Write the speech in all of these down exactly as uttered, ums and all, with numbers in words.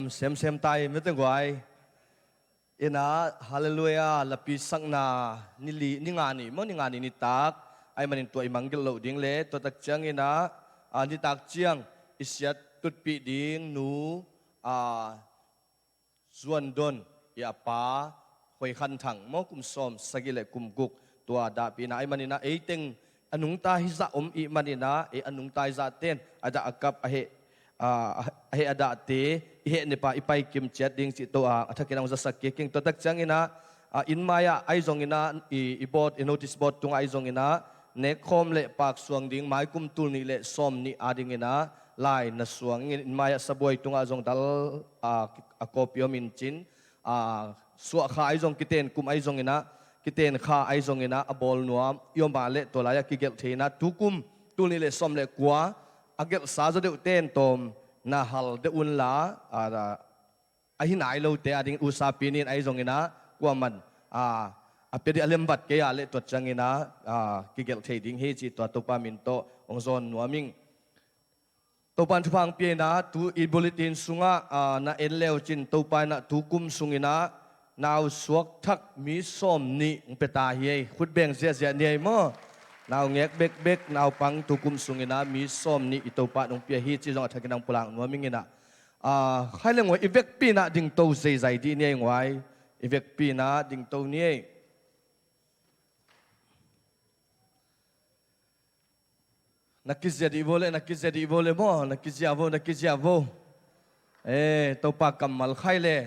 semsem tai mete guai. Ina, Halleluiah lapi sakna ni li, ni nga ni maw, ni nga ni nitak. Ai manin tua i manggelh loh ding le, tua tak ciang ina, a, nitak ciang i siat tutpih ding nu, a, Zuan Don i a pa Hoi Khan Thang maw, kum sawm sagih le kum guk tua dahpih ina. Ai manina ei teng a nungta hi zah om i manina, ei a nungta hi zah ten a dah a kap a heh, a, a heh a dahte i heh nipa i paikim ciat ding cih to a, a thakin a hong zasak kik ing. Tua tak ciangina, a, inn mai-ah ai zongina, i, i board, i notice board tungah ai zongina, nekkhawm le paksuang ding maikum tul nih le sawm nih a dingina lai na suang ing. Inn mai-ah sabuai tungah zong dal, a, a kawpi om in cin, a, suahkha ai zong kiten kum ai zongina, kiten kha ai zongina a bawl nuam i om a le tua lai-ah kigelh theina tukum tul nih le sawm le kua a gelhsa zaw deuh ten tawm na hal deuh unla, a, a hi nai lote a ding usapi nin ai zongina kuaman, a, a pia dih a lembat kei a le tua ciangina, a, kigelh thei ding hi cih tua Topa min tawh hong zawn nuam ing. Topa in thupha hong pia ina, tu i bulletin sungah, a, na en leu cin Topa ina tukum sungina nau suak thak mi sawm nih hong pia ta hi ei. Khut beng ziahziah ni ei maw? Nau ngek bekbek, naupang tukum sungina mi sawm nih i Topa in hong pia hi cih zong a thakin hong pulak nuam ing ina. A, khai le nguai, i vekpi ina dingto zeizai dih ni ei nguai. I vekpi ina dingto ni ei. Na kizia dih vo le, na kizia dih vo le maw, na kizia vo, na kizia vo. Eh, Topa kammal khai le.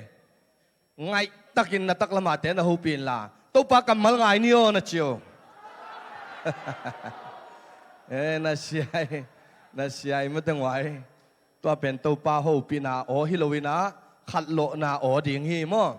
Ngaihtakin na taklamate na hopih inla, Topa kammal ngai ni aw na ci aw. Eh, na siai, na siai mate nguai. Tua pen Topa hopihna aw hi loina, khatlawhna aw ding hi maw?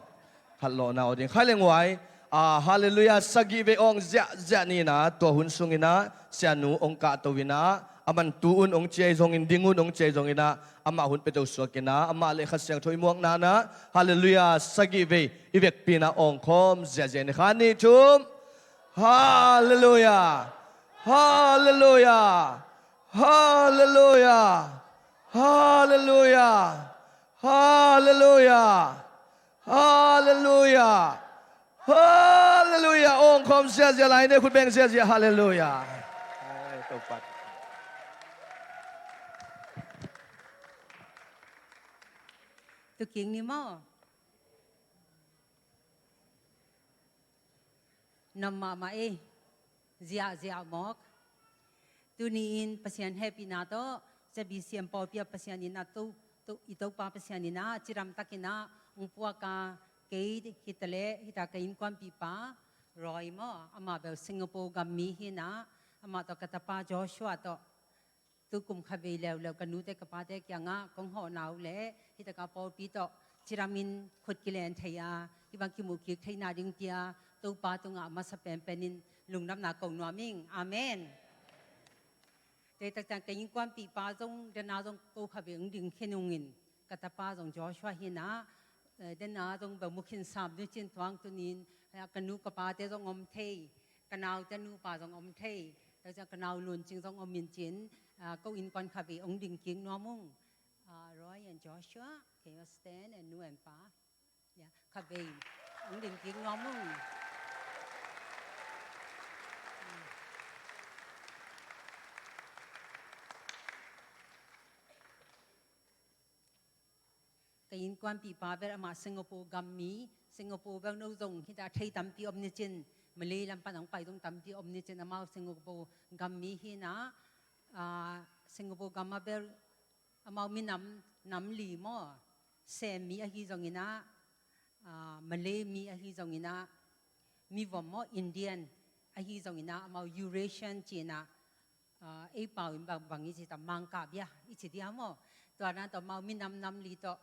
Khatlawhna aw ding. Khai le nguai, a, Halleluiah sagih vei awng ziahziah nina, tua hun sungina sianu hong kahto ina, a man tu un hong ciai zongin, ding un hong ciai zongina, amah hun pia to suakina, amah le Kha Siangtho i muaknana, Halleluiah sagih vei i vekpi ina awng khawm ziahziah ni. Kha, nih, thum. Halleluiah. Halleluiah. Halleluiah. Halleluiah. Halleluiah. Halleluiah. Halleluiah. Awng khawm ziahziah lai ni, khut beng ziahziah. Halleluiah. Ai, Topa. Tu king ni maw. Nuam mahmah ei, ziahziah mawk. Tuni-in Pasian hehpihna tawh, C B C M pawlpi ah Pasian in a to, to, i Topa Pasian in a cidamtakin a hong puak a, kei hi ta leh, hi ta ka innkuanpihpa Roy maw, amah bel Singapore gam mi hi ina, amah tawh ka tapa Joshua tawh, tukum kha vei leuleu ka nute ka pate kiangah kong hawhna uh leh, hi ta ka pawlpi tawh cidamin khut kilen thei a, hih bang kimuh kik theihna ding pia Topa tungah masa penpenin lungdamna ko nuam ing. Amen. Tua tak ciang ka innkuanpihpa zong, dena zong ko kha vei hong ding khin ung in, ka tapa zong Joshua hi ina, eh, dena zong bel mu khin sam ni cin tuang tunin, eh, ka nu ka pate zong om thei, ka naute nupa zong om thei, tua ciang ka nau Lun Cing zong om in cin, ah, ko innkuan kha vei hong ding kik nuam ung. Ah, Roy and Joshua, can you stand and nu and pa? Ya, kha vei hong ding kik nuam ung. Ka innkuanpihpa bel amah Singapore gam mi, Singapore bel no zong hi ta thei tampi om ni cin, Malay lam pan hong pai zong tampi om ni cin, amau Singapore gam mi hi ina, ah, Singapore gam ah bel amau minam nam li maw, Sem mi ahi zong ina, ah, Malay mi ahi zong ina, mivom maw, Indian ahi zong ina, amau Eurasian ci ina, ah, ei pau in bang, bang i ci ta, Mangkabia i ci dia maw. Tua na tawh amau minam nam li tawh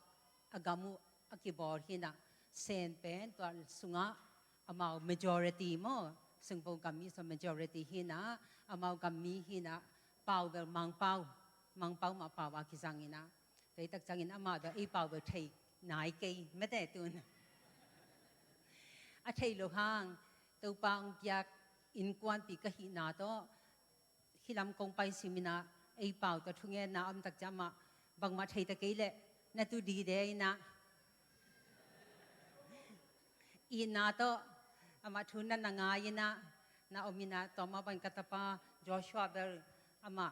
a gam uh a kibawl hi ina, Sem pen tua sungah amau majority maw, Singapore gam mi sung majority hi ina, amau gam mi hi ina, pau bel Mangpau, Mangpau mah pau a kizang ina. Tua hi tak ciangin amah bel ei pau bel thei nai kei mete tun. A thei lo hang, Topa hong piak innkuanpih ka hihna tawh, hih lam kong pai sim ina, ei pau tawh thungetna om tak ciang amah, bangmah thei ta kei leh, Na tu dide inah, itna tawh amah thu na na ngai inah, na om inah, tua mah bang ka tapa Joshua bel amah,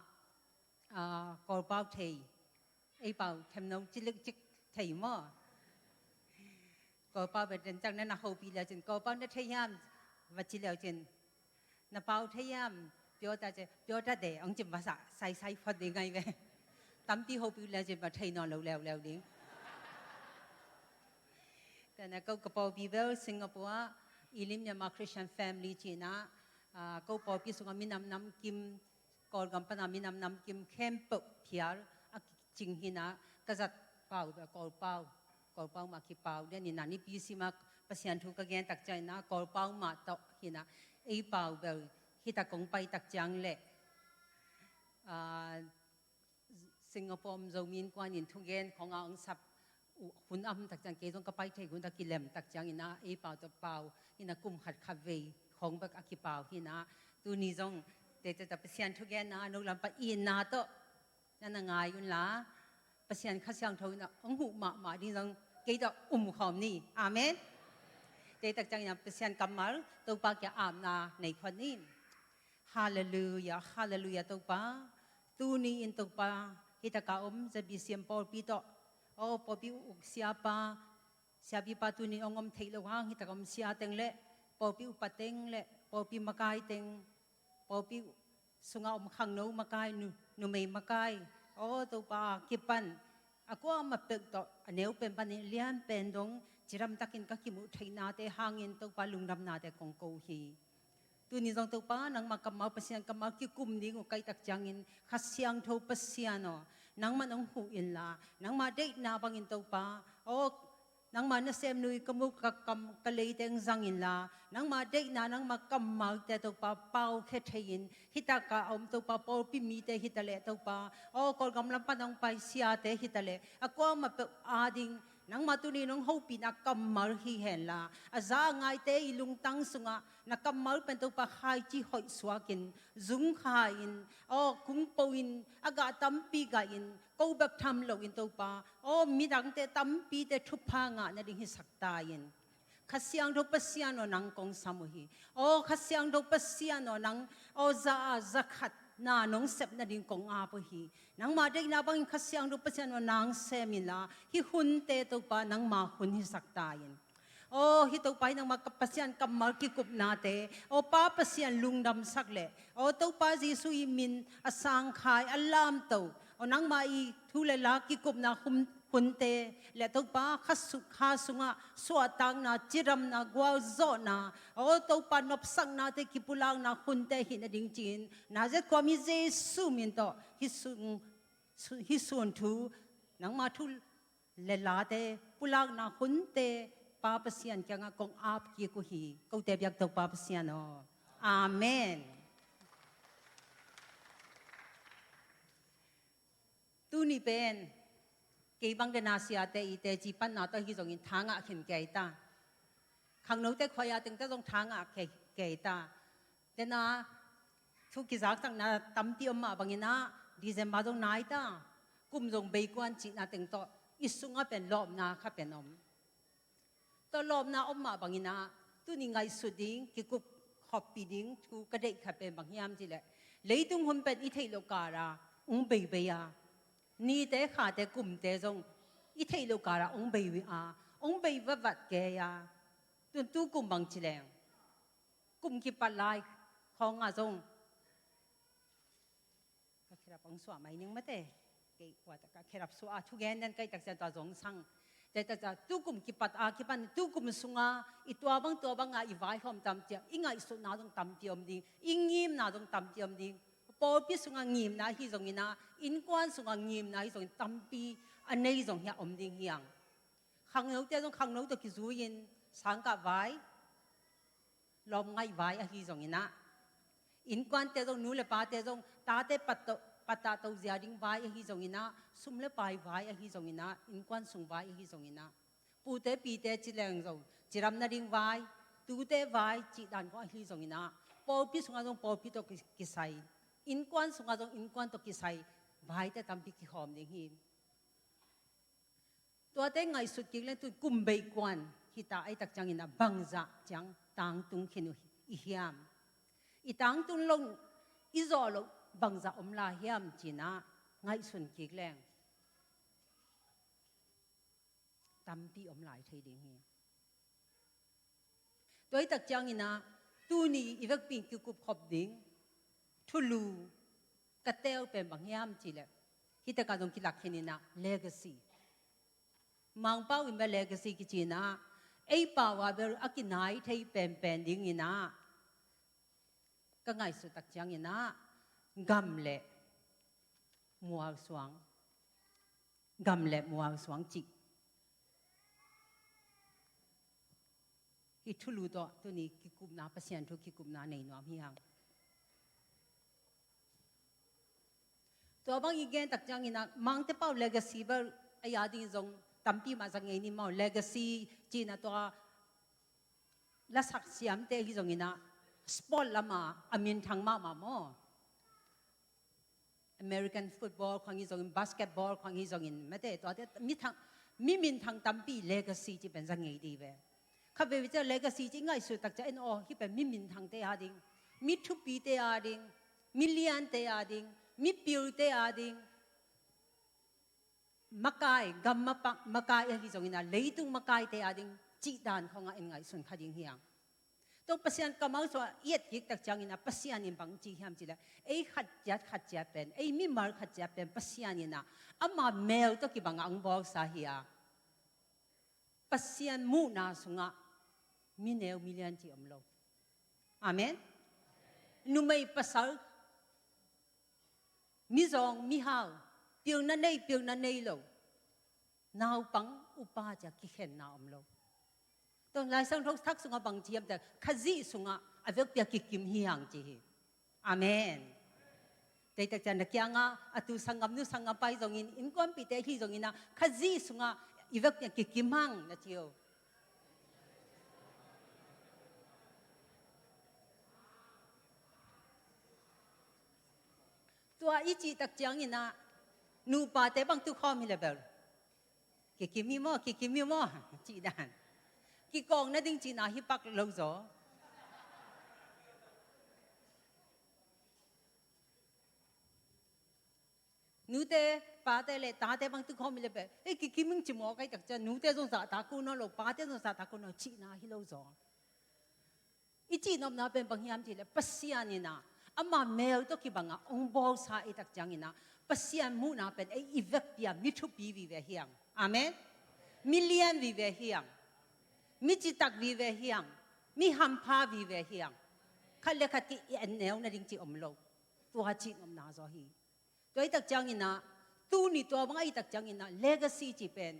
ah, Kawlpau thei, ei pau themno cilik cik thei maw? Kawlpau bel den ciang na na hopih le cin, Kawlpau na thei hiam? Va ci le cin, na pau thei hiam? Pio ta ce, pio ta de, ong cin va sa, sai sai phot ding ngai ve. Tampi hopih le cin va thei nawn lo leuleu ding. Tana ko ka pawlpi bel Singapore ah, Elim Myanmar Christian Family ci inah, ah, ko pawlpi sungah minam namkim, Kawlgam pana minam namkim khempeuh phial a kicing hi inah, ka zat pau bel Kawlpau, Kawlpau mah kipau den inah, nipi sim a Pasian thu ka gen tak ciang inah Kawlpau mah tawh hi inah, ei pau bel hi ta kong pai tak ciang leh, ah, Singapore om Zomi Innkuan in thugen khong a ong sap uh hun a om tak ciang, kei zong ka pai thei hun a kilem tak ciang inah, ei pau tawh pau inah kum khat khat vei khong bek a kipau hi inah, tuni zong tete ta Pasian thugen a no lam pan itna tawh na na ngai un la, Pasian Kha Siangtho inah ong huh mahmah ding zong kei tawh um khawm ni. Amen. Tete tak ciang inah Pasian kammal Topa kiang apna nei khawm ni. Halleluiah, halleluiah Topa. Tuni in Topa, hi taka om Z B C M pawlpi tawh, aw pawlpi uk siapa, siapipa tuni ong om theih loh hang, hi taka om sia teng le pawlpi upa teng le pawlpi makai teng, pawlpi sunga om khangno makai, nu, numei makai, aw Topa, kipan a kuamah peuh tawh a neu pen panin lian pen dong cidam takin ka kimuh theihnate hangin Topa, lungdamnate kong ko hi. Tuni zong Topa, nangmah kammal, Pasian kammal kikum ding uh ka hih tak ciangin, Kha Siangtho Pasian aw, nangmah nong huh inla, nangmah deihna bangin Topa, aw, nangmah nasem nui ka mu ka kam ka leiteng zang inla, nangmah deihna, nangmah kammalte Topa, paukhia thei-in, hi taka om Topa, pawlpi mite hi ta leh Topa, aw, Kawlgam lam pana ong pai siate hi ta leh, a kuamah peuh ading, nangmah tuni nong hopihna kammal hi henla, a za a ngaite i lungtang sungah na kammal pen Topa khaici hoih suakin, zung kha-in, aw, kungpo-in, a gah tampi gah-in, ko bek tham loin Topa, aw, midangte tampite thupha ngah nading hisak ta in. Kha Siangtho Pasian aw, nang kong sam uh hi. Aw Kha Siangtho Pasian aw, nang, aw, za a za khat na nong sep nading kong ap uh hi. Nangmah deihna bangin Kha Siangtho Pasian aw, nang sem inla, hih hunte Topa nangma hun hisak ta in. Aw, hih Topa hi nangmah ka Pasian kammal kikupnate, aw Pa Pasian lungdamsak leh, aw Topa Jesuh i min a sangkhai, a lamto, aw nangmah i thu le la kikupna hun, hunte le Topa kha su-, kha sungah suahtakna, cidamna, gualzawhna, aw Topa nopsaknate kipulakna hunte hih nading ci-in, Nazareth khuami Jesuh min tawh hih sun, su-, hih sun thu nangma thu le late pulakna hunte Pa Pasian kiangah kong ap kik uh hi. Kote biak Topa Pasian aw. Amen. Tuni pen kei bang dena siate i teci panna tawh hi zongin tha ngah khin kei ta. Khangnote khuai a teng tawh zong tha ngah kei, kei ta. Dena thu kizaksakna tampi om mah bangin ah December zong nai ta. Kum zong bei kuan cihna teng tawh i sungah pen lawpna kha pen om. Tua lawpna om mah bangin ah tuni ngaihsut ding, kikup khoppih ding thu ka deih khat pen bang hiam cih leh, leitung hun pen i theih loh kala ong beibei a, nite khate kumte zong i theih loh kala ong bei a, ong bei vatvat kei a. Tun tu kum bang ci leng, kum kipat lai khawng ah zong, ka khirap ong suah mai ning mate. Kei ua ta ka khirap suah a thugen den ka hih tak ciang tua zong sang. Te ta ca tu kum kipat a kipan tu kum sunga i tua bang tua banga i vaihawm tampi a, i ngaihsutna zong tampi om ding, i ngimna zong tampi om ding. Pawlpi sunga ngimna hi zongin ah, innkuan sunga ngimna hi zongin tampi a nei zong hi a om ding hi hang. Khangnote zong khangno tawh kizui-in sangkah vai, lawmngaih vai ahi zongin ah, innkuante zong, nu le pate zong tate pat to, pattah to zia ding vai ahi zongin ah, sum le pai vai ahi zongin ah, innkuan sung vai ahi zongin ah, pute pite ci leng zong cidam nading vai, tute vai cih dan khawng ahi zongin ah, pawlpi sungah zong pawlpi tawh ki-, kisai, innkuan sungah zong innkuan tawh kisai vaite tampi kikhawm ding hi. Tuate ngaihsut kik leng tun kum bei kuan hita, ei tak ciangin ah bangzah ciang tangtung khin uh i hiam? I tangtung loh, i zawh loh bangzah om lai hiam ci-in ah ngaihsun kik leng tampi om lai thei ding hi. Tua ahih tak ciangin ah tuni i vekpi in kikup khop ding thulu ka teel pen bang hiam cih leh, hih takah zong kilak khin in ah legacy. Mangpau in bel legacy kici in ah ei pau ah bel a kinai thei penpen ding in ah ka ngaihsut tak ciangin ah gam le mualsuang, gam le mualsuang cih, hih thulu tawh tuni kikupna, Pasian thu kikupna nei nuam hi hang. Tua bang i gen tak ciangin ah Mangte pau legacy bel ei a ding zong tampi mah za ngei ni maw. Legacy ci-in ah tua lasak siamte hi zongin ah sport lam ah a minthang mahmah maw. American football khawng hi zongin, basketball khawng hi zongin, mate, tuate mi thang, mi minthang tampi legacy cih pen za ngei ding hi ve. Khatvei ciang legacy cih ngaihsut tak ciang en aw, hih pen mi minthangte a ding, mi thupite a ding, mi liante a ding, mi pilte a ding, makai, gam mapa-, makai ahi zongin ah leitung makaite a ding cih dan khawng ah en ngaihsun kha ding hi hang. Tua Pasian kammal sungah i et kik tak ciangin ah Pasian in bang ci hiam cih leh, ei khat ciat khat ciat pen, ei mimal khat ciat pen Pasian in ah ama mel tawh kibang ah hong bawlsa hi a, Pasian muhna sungah mi neu mi lian cih om lo. Amen. Numei pasal, mizawng mihau, pilna nei, pilna nei lo, naupang upa ci-a kikhenna om lo. Tua Lai Siangtho thak sungah bang ci hiam cih leh, Khazih sungah a vekpi-a kikim hi hang ci hi. Amen. Tua ahih tak ciang na kiangah a tu sanggamnu sanggampa hi zongin, innkuanpihte hi zongin ah Khazih sungah i vekpi-a kikim hang na ci uh. Tua i cih tak ciangin ah nupate bang tu khawm hi leh bel, kikim hi maw, kikim hi maw, cih dan. Kikawk nading cihna hi pak lo zaw. Nute, pate le tate bang tu khawm hi leh bel, ei, kikim ing ci mawk ahih tak ciang nute zong zahtak uh nawn lo, pate zong zahtak uh nawn lo cihna hi lo zaw. I cihnopna pen bang hiam cih leh Pasian in ah ama mel tawh kibang ah hong bawlsa ahih tak ciangin ah Pasian muhna pen ei i vekpi-a mi thupi vive hi hang. Amen. Mi lian vive hi hang. Mi citak vive hi hang. Mi hampha vive hi hang. Khat le khat ki-en neu nading cih om lo. Tua cihnopna zaw hi. Tua ahih tak ciangin ah, tuni tua bang ahih tak ciangin ah legacy cih pen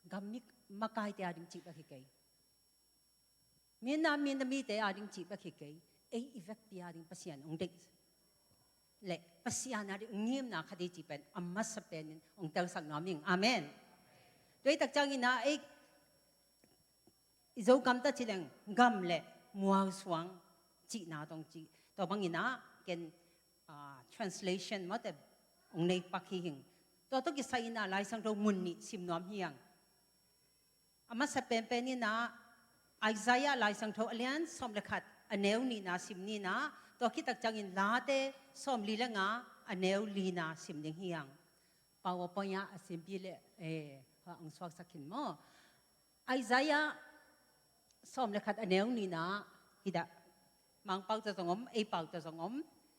gam mi makaite a ding cih bek hi kei. Mi na, mi na mite a ding cih bek hi kei. Ei i vekpi a ding Pasian hong deih le Pasian a ding hong ngimna khat hi cih pen a masa penin hong telsak nuam ing. Amen. Tua ahih tak ciangin ah ei i Zogam tawh ci leng gam le mualsuang cihna tawh hong ci. Tua bangin ah ken, ah, translation mawte hong nei pak hi ing. Tua tawh kisai-in ah Lai Siangtho mun nih sim nuam hi ing. A masa penpen in ah Isaiah Lai Siangtho a lian sawm le khat a neu nihna sim ni in ah, tua khit tak ciangin Late sawmli le nga a neu lina sim ding hi ing. PowerPoint ah a simpi le, eh, hong suaksak khin maw. Isaiah sawm le khat a neu nihna, hi dah, Mangpau tawh zong om, ei pau tawh zong om.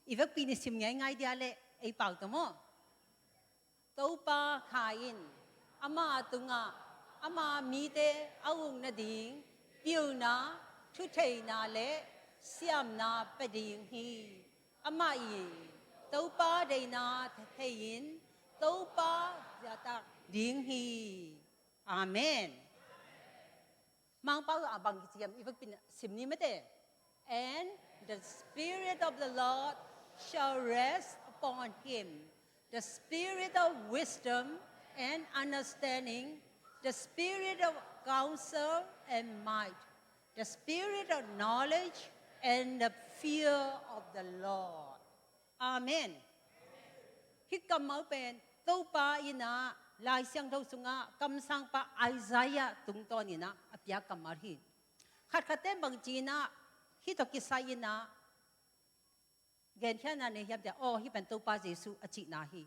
I vekpi-in i sim ngeingai dia leh, ei pau tawh maw. Topa Kha in ama tungah ama mite a uk nading pilna, thutheihna le siamna pia ding hi. Amah in Topa deihna thei-in Topa zahtak ding hi. Amen. Mangpau ah bang kici hiam, i vekpi-in sim ni mate. And the Spirit of the Lord shall rest upon him, the Spirit of wisdom and understanding, the Spirit of counsel and might, the Spirit of knowledge and the fear of the Lord. Amen. Hih kammal pen Topa in ah Lai Siangtho sungah kamsangpa Isaiah tungtawninah a piak kammal hi. Khatkhatte bangci inah hih tawh kisai inah genkhiatna nei hiam ciah, aw, hih pen Topa Jesuh a cihna hi.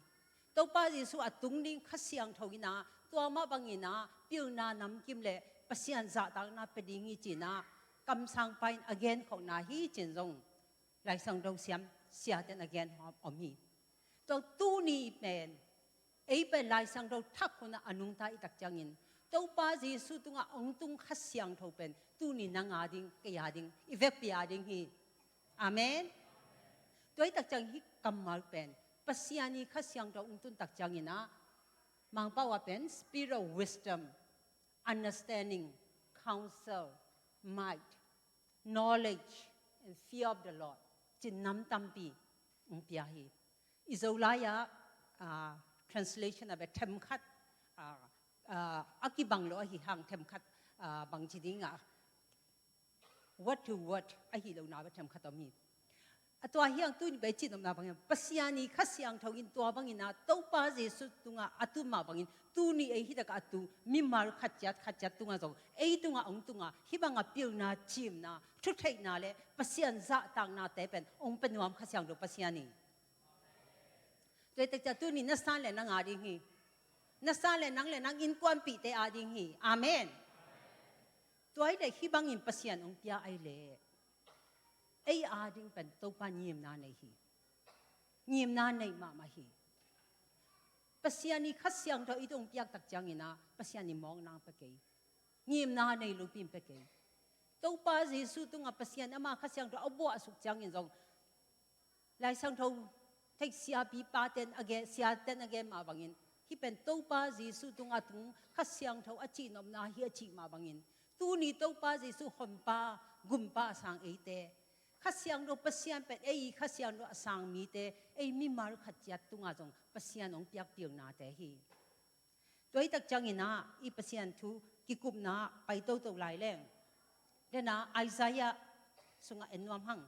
Topa Jesuh a tung ding Kha Siangtho inah tua mah banginah pilna namkim le Pasian zahtakna pia ding hi cinah kamsangpa in a genkhawkna hi cin zong Lai Siangtho siam siaten a gen om hi. Tua tuni pen ei pen Lai Siangtho thak hunah a nungta i tak ciangin Topa Jesuh tungah hong tung Kha Siangtho pen tuni nang a ding, kei a ding, i vekpi a ding hi. Amen. Tua i tak ciang hih kammal pen Pasian i Kha Siangtho hong tun tak cianginah Mangpau a pen spirit of wisdom, understanding, counsel, might, knowledge and fear of the Lord cin nam tampi hong pia hi. I Zolai ah, ah, translation a bia themkhat, ah, ah, a kibang lo ahi hang themkhat, ah, bangci dingah word to word ahi lo na bia themkhat om hi. A tua hiang tuni bia i cihnopna bangin Pasian i Kha Siangtho in tua banginah Topa Jesuh tungah a tun mah bangin tuni ei hih takah a tu mimal khat ciat khat ciat tungah zong ei tungah hong tungah hih bangah pilna, cimna, thutheihna le Pasian zahtaknate pen hong pia nuam Kha Siangtho Pasian hi. Tua i tak ciang tuni na san le nang a ding hi. Na san le nang le nang innkuanpihte a ding hi. Amen. Tua hi le hih bangin Pasian hong pia ai le ei a ding pen Topa ngimna nei hi. Ngimna nei mahmah hi. Pasian i Kha Siangtho i tung piak tak cianginah Pasian i mawkna pia kei. Ngimna nei lopi in pia kei. Topa Jesuh tungah Pasian ama Kha Siangtho a buahsuk ciangin zong Lai Siangtho theih siapipa ten a gen, siaten a gen mah bangin hih pen Topa Jesuh tungah tung Kha Siangtho a cihnopna hi a cih mah bangin tuni Topa Jesuh honpa gumpa a sang eite Kha Siangtho Pasian pen ei Kha Siangtho a sang mite ei mimal khat ciat tungah zong Pasian hong piak pilnate hi. Tua i tak cianginah i Pasian thu kikupna pai toto lai leng dena Isaiah sungah en nuam hang.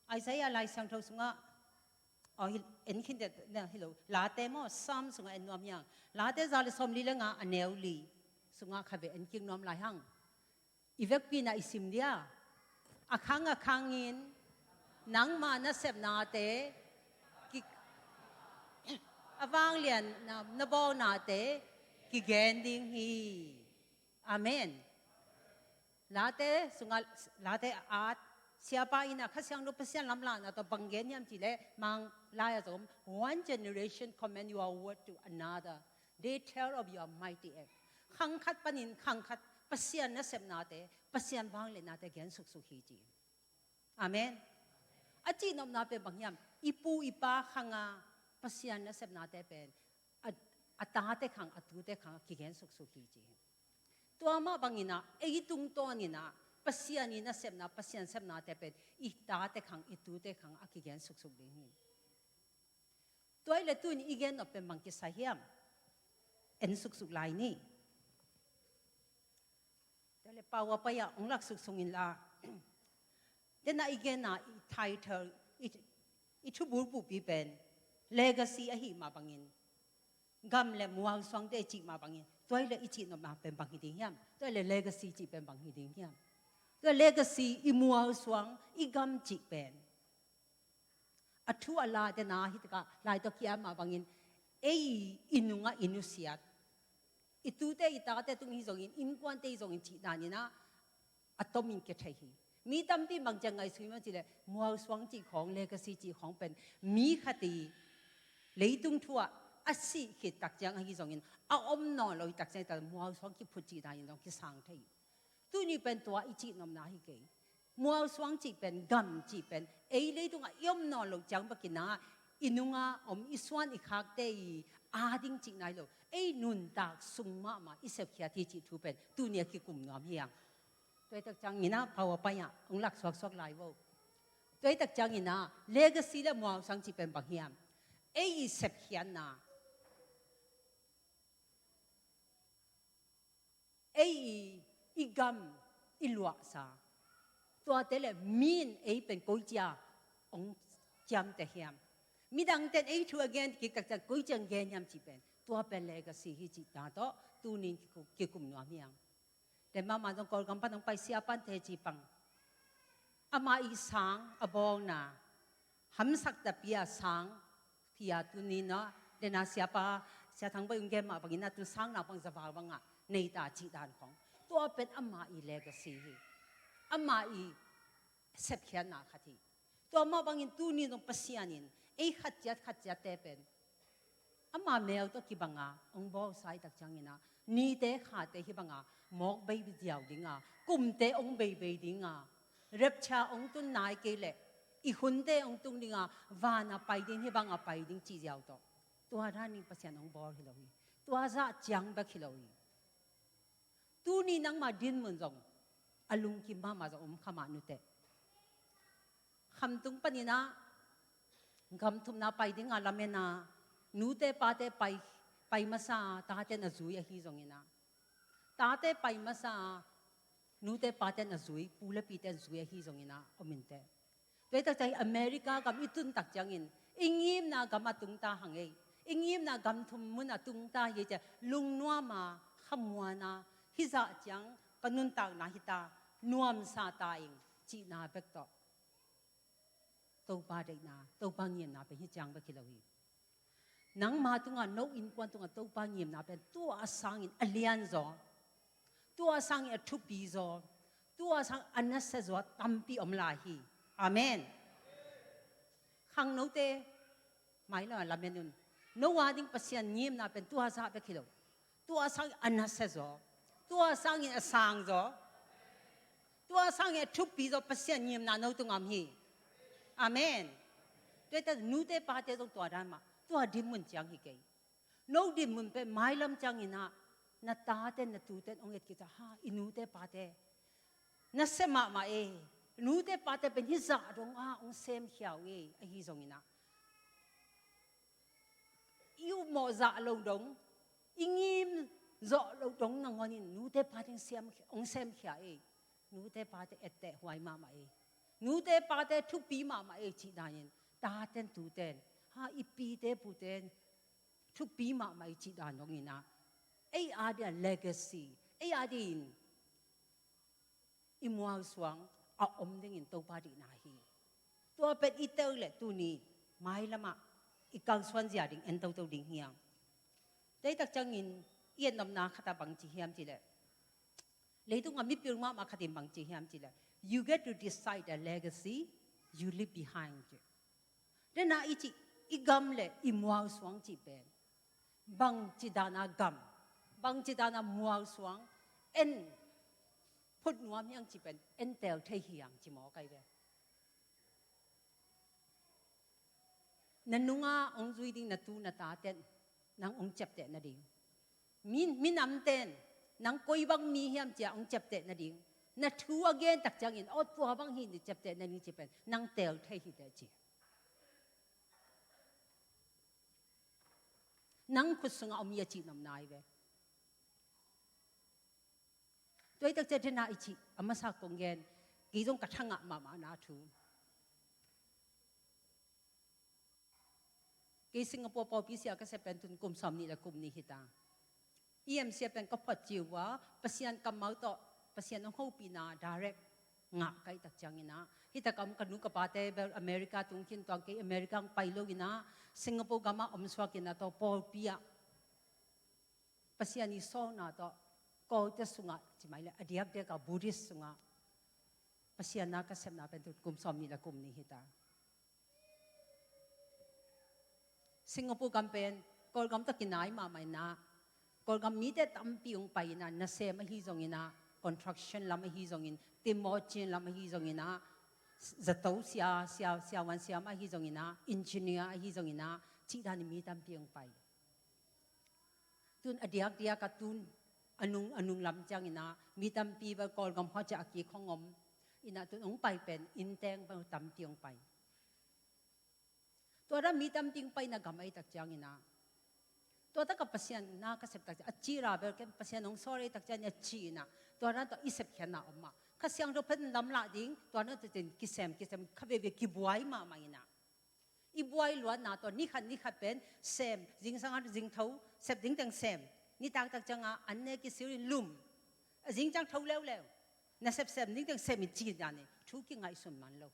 Isaiah Lai Siangtho sungah, aw, en khin te na hi lo, Late maw, Psalm sungah en nuam hiang. Late za le sawmli le nga a neu li sungah khatvei en kik nuam lai hang. I vekpi inah i sim dia. A khang a khangin nangma nasepnate ki, a vanglian na, na bawlnate kigen ding hi. Amen. Late sungah, Late a at siapa inah Kha Siangtho Pasian lamlahna tawh bang gen hiam cih leh Mang lai a zong, one generation comment your word to another. They tell of your mighty act. Khang khat panin khang khat Pasian nasepnate, Pasian vangliatnate gen suksuk hi ci. Amen. A cihnopna pen bang hiam? I pu i pa khanga Pasian nasepnate pen a, a tate khang, a tute khang a kigen suksuk hi ci. Tua mah banginah ei tungtawninah Pasian i nasepna, Pasian sepnate pen i tate khang, i tute khang a kigen suksuk ding hi. Tua i le tuni i gen nop pen bang kisai hiam? En suksuk lai ni. Tua le pau a pai-ah hong lak suksuk inla. Dena i genna i title, i, i thubulphuhpi pen legacy ahi mah bangin, gam le mualsuangte i cih mah bangin, tua i le i cihnopna pen bang hi ding hiam? Tua i le legacy cih pen bang hi ding hiam? Tua legacy, i mualsuang, i gam cih pen a thu a la dena hi takah lai tawh kia mah bangin ei i nungah i nusiat, i tute i tate tung hi zongin, innkuante hi zongin cih daninah a tomin kia thei hi. Mi tampi bang ciang ngaihsun mah cih leh mualsuang cih khawng, legacy cih khawng pen mi khat i leitung thu-ah a sih khit tak ciang ahi zongin a om nawn lo hi tak ciang mualsuang kiphut cih danin zong kisang thei hi. Tuni pen tua i cihnopna hi kei. Mualsuang cih pen, gam cih pen ei leitungah i om nawn loh ciang bekinah i nungah om i suan i khakte i a ding cihna hi lo, ei nuntak sung mahmah i sepkhiat hi cih thu pen tuni a kikum nuam hi hang. Tua i tak cianginah pau a pai-ah hong lak suaksuak lai vo. Tua i tak cianginah legacy le mualsuang cih pen bang hiam? Ei i sepkhiatna, ei i, i gam i luahsa, tuate le mi in ei pen koicia hong ciamteh hiam? Midangte in ei thu a gen kik tak ciang koicia hong gen hiam cih pen Tua pen legacy hi cih na tawh tunin kikum, kikum nuam hi hang. Tua mahmah zong Kawlgam pan hong pai siapa'n teci pang. Amah i sang a bawlna, hamsak tapi a sang, tua tunin ah, tua na siapa, Sia Thang Bawi hong gen mah bangin ah, tu sang naupang za val bangah nei ta cih dan khong. Tua pen amah i legacy hi. Amah i sepkhiatna khat hi. Tua mah bangin tunin zong Pasian in ei khat ciat khat ciatte pen ama mel tawh kibanga hong bawlsa i tak ciangin ah, nite khate hih banga mawk bei ziau dinga, kumte hong beibei dinga, rapture hong tun nai kei leh i hunte hong tung dinga, vana pai ding, hih banga pai ding cih ziau tawh, tua danin Pasian hong bawl hi lo hi. Tua zah ciang bek hi lo hi. Tuni nangma dinmun zong a lungkim mahmah zong om kha mah, nute. Khamtung panin ah gam thumna pai dinga lamen a, nute pate pai, pai masa a, taten a zui ahi zongin ah, tate pai masa a, nute paten a zui, pu le piten zui ahi zongin ah om inteh. Tua hi tak ciang America gam i tun tak ciangin, i ngimna gam a tungta hang ei, i ngimna gam thum mun a tungta hi ei ci-a, lungnuam a, khamuan a, hih zah ciang ka nuntakna hi ta, nuamsa ta ing cihna bek tawh, Topa deihna, Topa ngimna pen hih ciang bek hi lo hi. Nangma tungah, no innkuan tungah Topa ngimna pen tua a sangin a lianzaw, tua a sangin a thupizaw, tua a sangin a nasiazaw tampi om lai hi. Amen. Khangnote, mailam ah lamen un. No a ding Pasian ngimna pen tua zah bek hi lo. Tua sangin a nasiazaw, tua sangin a sangzaw, tua sangin a thupizaw Pasian ngimna no tungah om hi. Amen. Tua hi tak nute pate zong tua dan mah, tua dinmun ciang hi kei. No dinmun pen mailam ciangin ah, na taten na tuten hong et kik a, ha, i nute pate nasia mahmah ei. Nute pate pen hih zah dong a hong semkhia uh ei, ahi zongin ah, i upmawh zah lo dong, i ngim zawh lo dong nangawnin nute pate hong sem, hong semkhia ei. Nute pate etteh huai mahmah ei. Nute pate thupi mahmah ei cih danin, taten tuten, ha, i pite puten thupi mahmah ei cih dan dongin ah, ei a dia legacy, ei a din i mualsuang a om dingin Topa deihna hi. Tua pen i tel leh tuni mailamah i kalsuan zia ding en toto ding hi hang. Tua hi tak ciangin i etnopna khat ah bang ci hiam cih leh, leitungah mipil mahmah khat in bang ci hiam cih leh, "You get to decide the legacy you leave behind," ci. Tua na i cih, i gam le i mualsuang cih pen, bangci dana gam, bangci dana mualsuang en phut nuam hiam cih pen en tel thei hi hang ci mawk ai ve. Na nunga hong zui ding na tu na taten nang hong ciapteh nading, mi, minamten nang koi bang mi hiam ci-a hong ciapteh nading, na thu a gen tak ciangin, "Aw, tua bang hi," na ciapteh nading cih pen nang tel thei hi teh ci. Nang khut sungah om hi a cihnopna hi ve. Tua hi tak ciang tua na i cih, a masa kong gen, kei zong ka thangah mahmahna thu. Kei Singapore pawlpi sia ka sep pen tun kum sawmnih le kum nih hi ta. E M C pen ka phot ci uh a, Pasian kammal tawh, Pasian hong hopihna direct ngah ka hih tak ciangin ah, hih tak a om ka nu ka pate bel America tung khin tuang, kei America hong pai lo in ah, Singapore gamah om suak in ah, tua pawlpi ah Pasian i sawlna tawh, Kawlte sungah, ci mai le, a diakdiak a Buddhist sungah Pasian na ka sepna pen tun kum sawmnih le kum nih hi ta. Singapore gam pen Kawlgam tawh kinai mahmah in ah, Kawlgam mite tampi hong pai in ah, nasem ahi zongin ah, construction lam ahi zongin, timbaw cin lam ahi zongin ah, zato sia, sia, siavuan siam ahi zongin ah, engineer ahi zongin ah, cih danin mi tampi hong pai. Tun a diakdiak a tun a nung, a nung lam ciangin ah, mi tampi bel Kawlgam hua ciah a kik hong om in ah, tun hong pai pen innteng bel tampi hong pai. Tua dan mi tampi hong paina gam ahih tak ciangin ah, tua tak a Pasian na ka sep tak ciang, a cira bel ken Pasian hong sawl ahih tak ciangin a ci in ah, tua dan tawh i sepkhiatna om mah. Kha Siangtho phen lamlah ding, tua dan tawh cin kisem, kisem, kha veve kibuai mahmah in ah, I buai luatna tawh nikhat nikhat pen sem, zingsang a zingtho sep ding teng sem, nitak tak ciangah an ne kisil in lum, a zingciang tho leuleu, na sepsem ding teng sem in ci dan in thu kingaihsun man lo.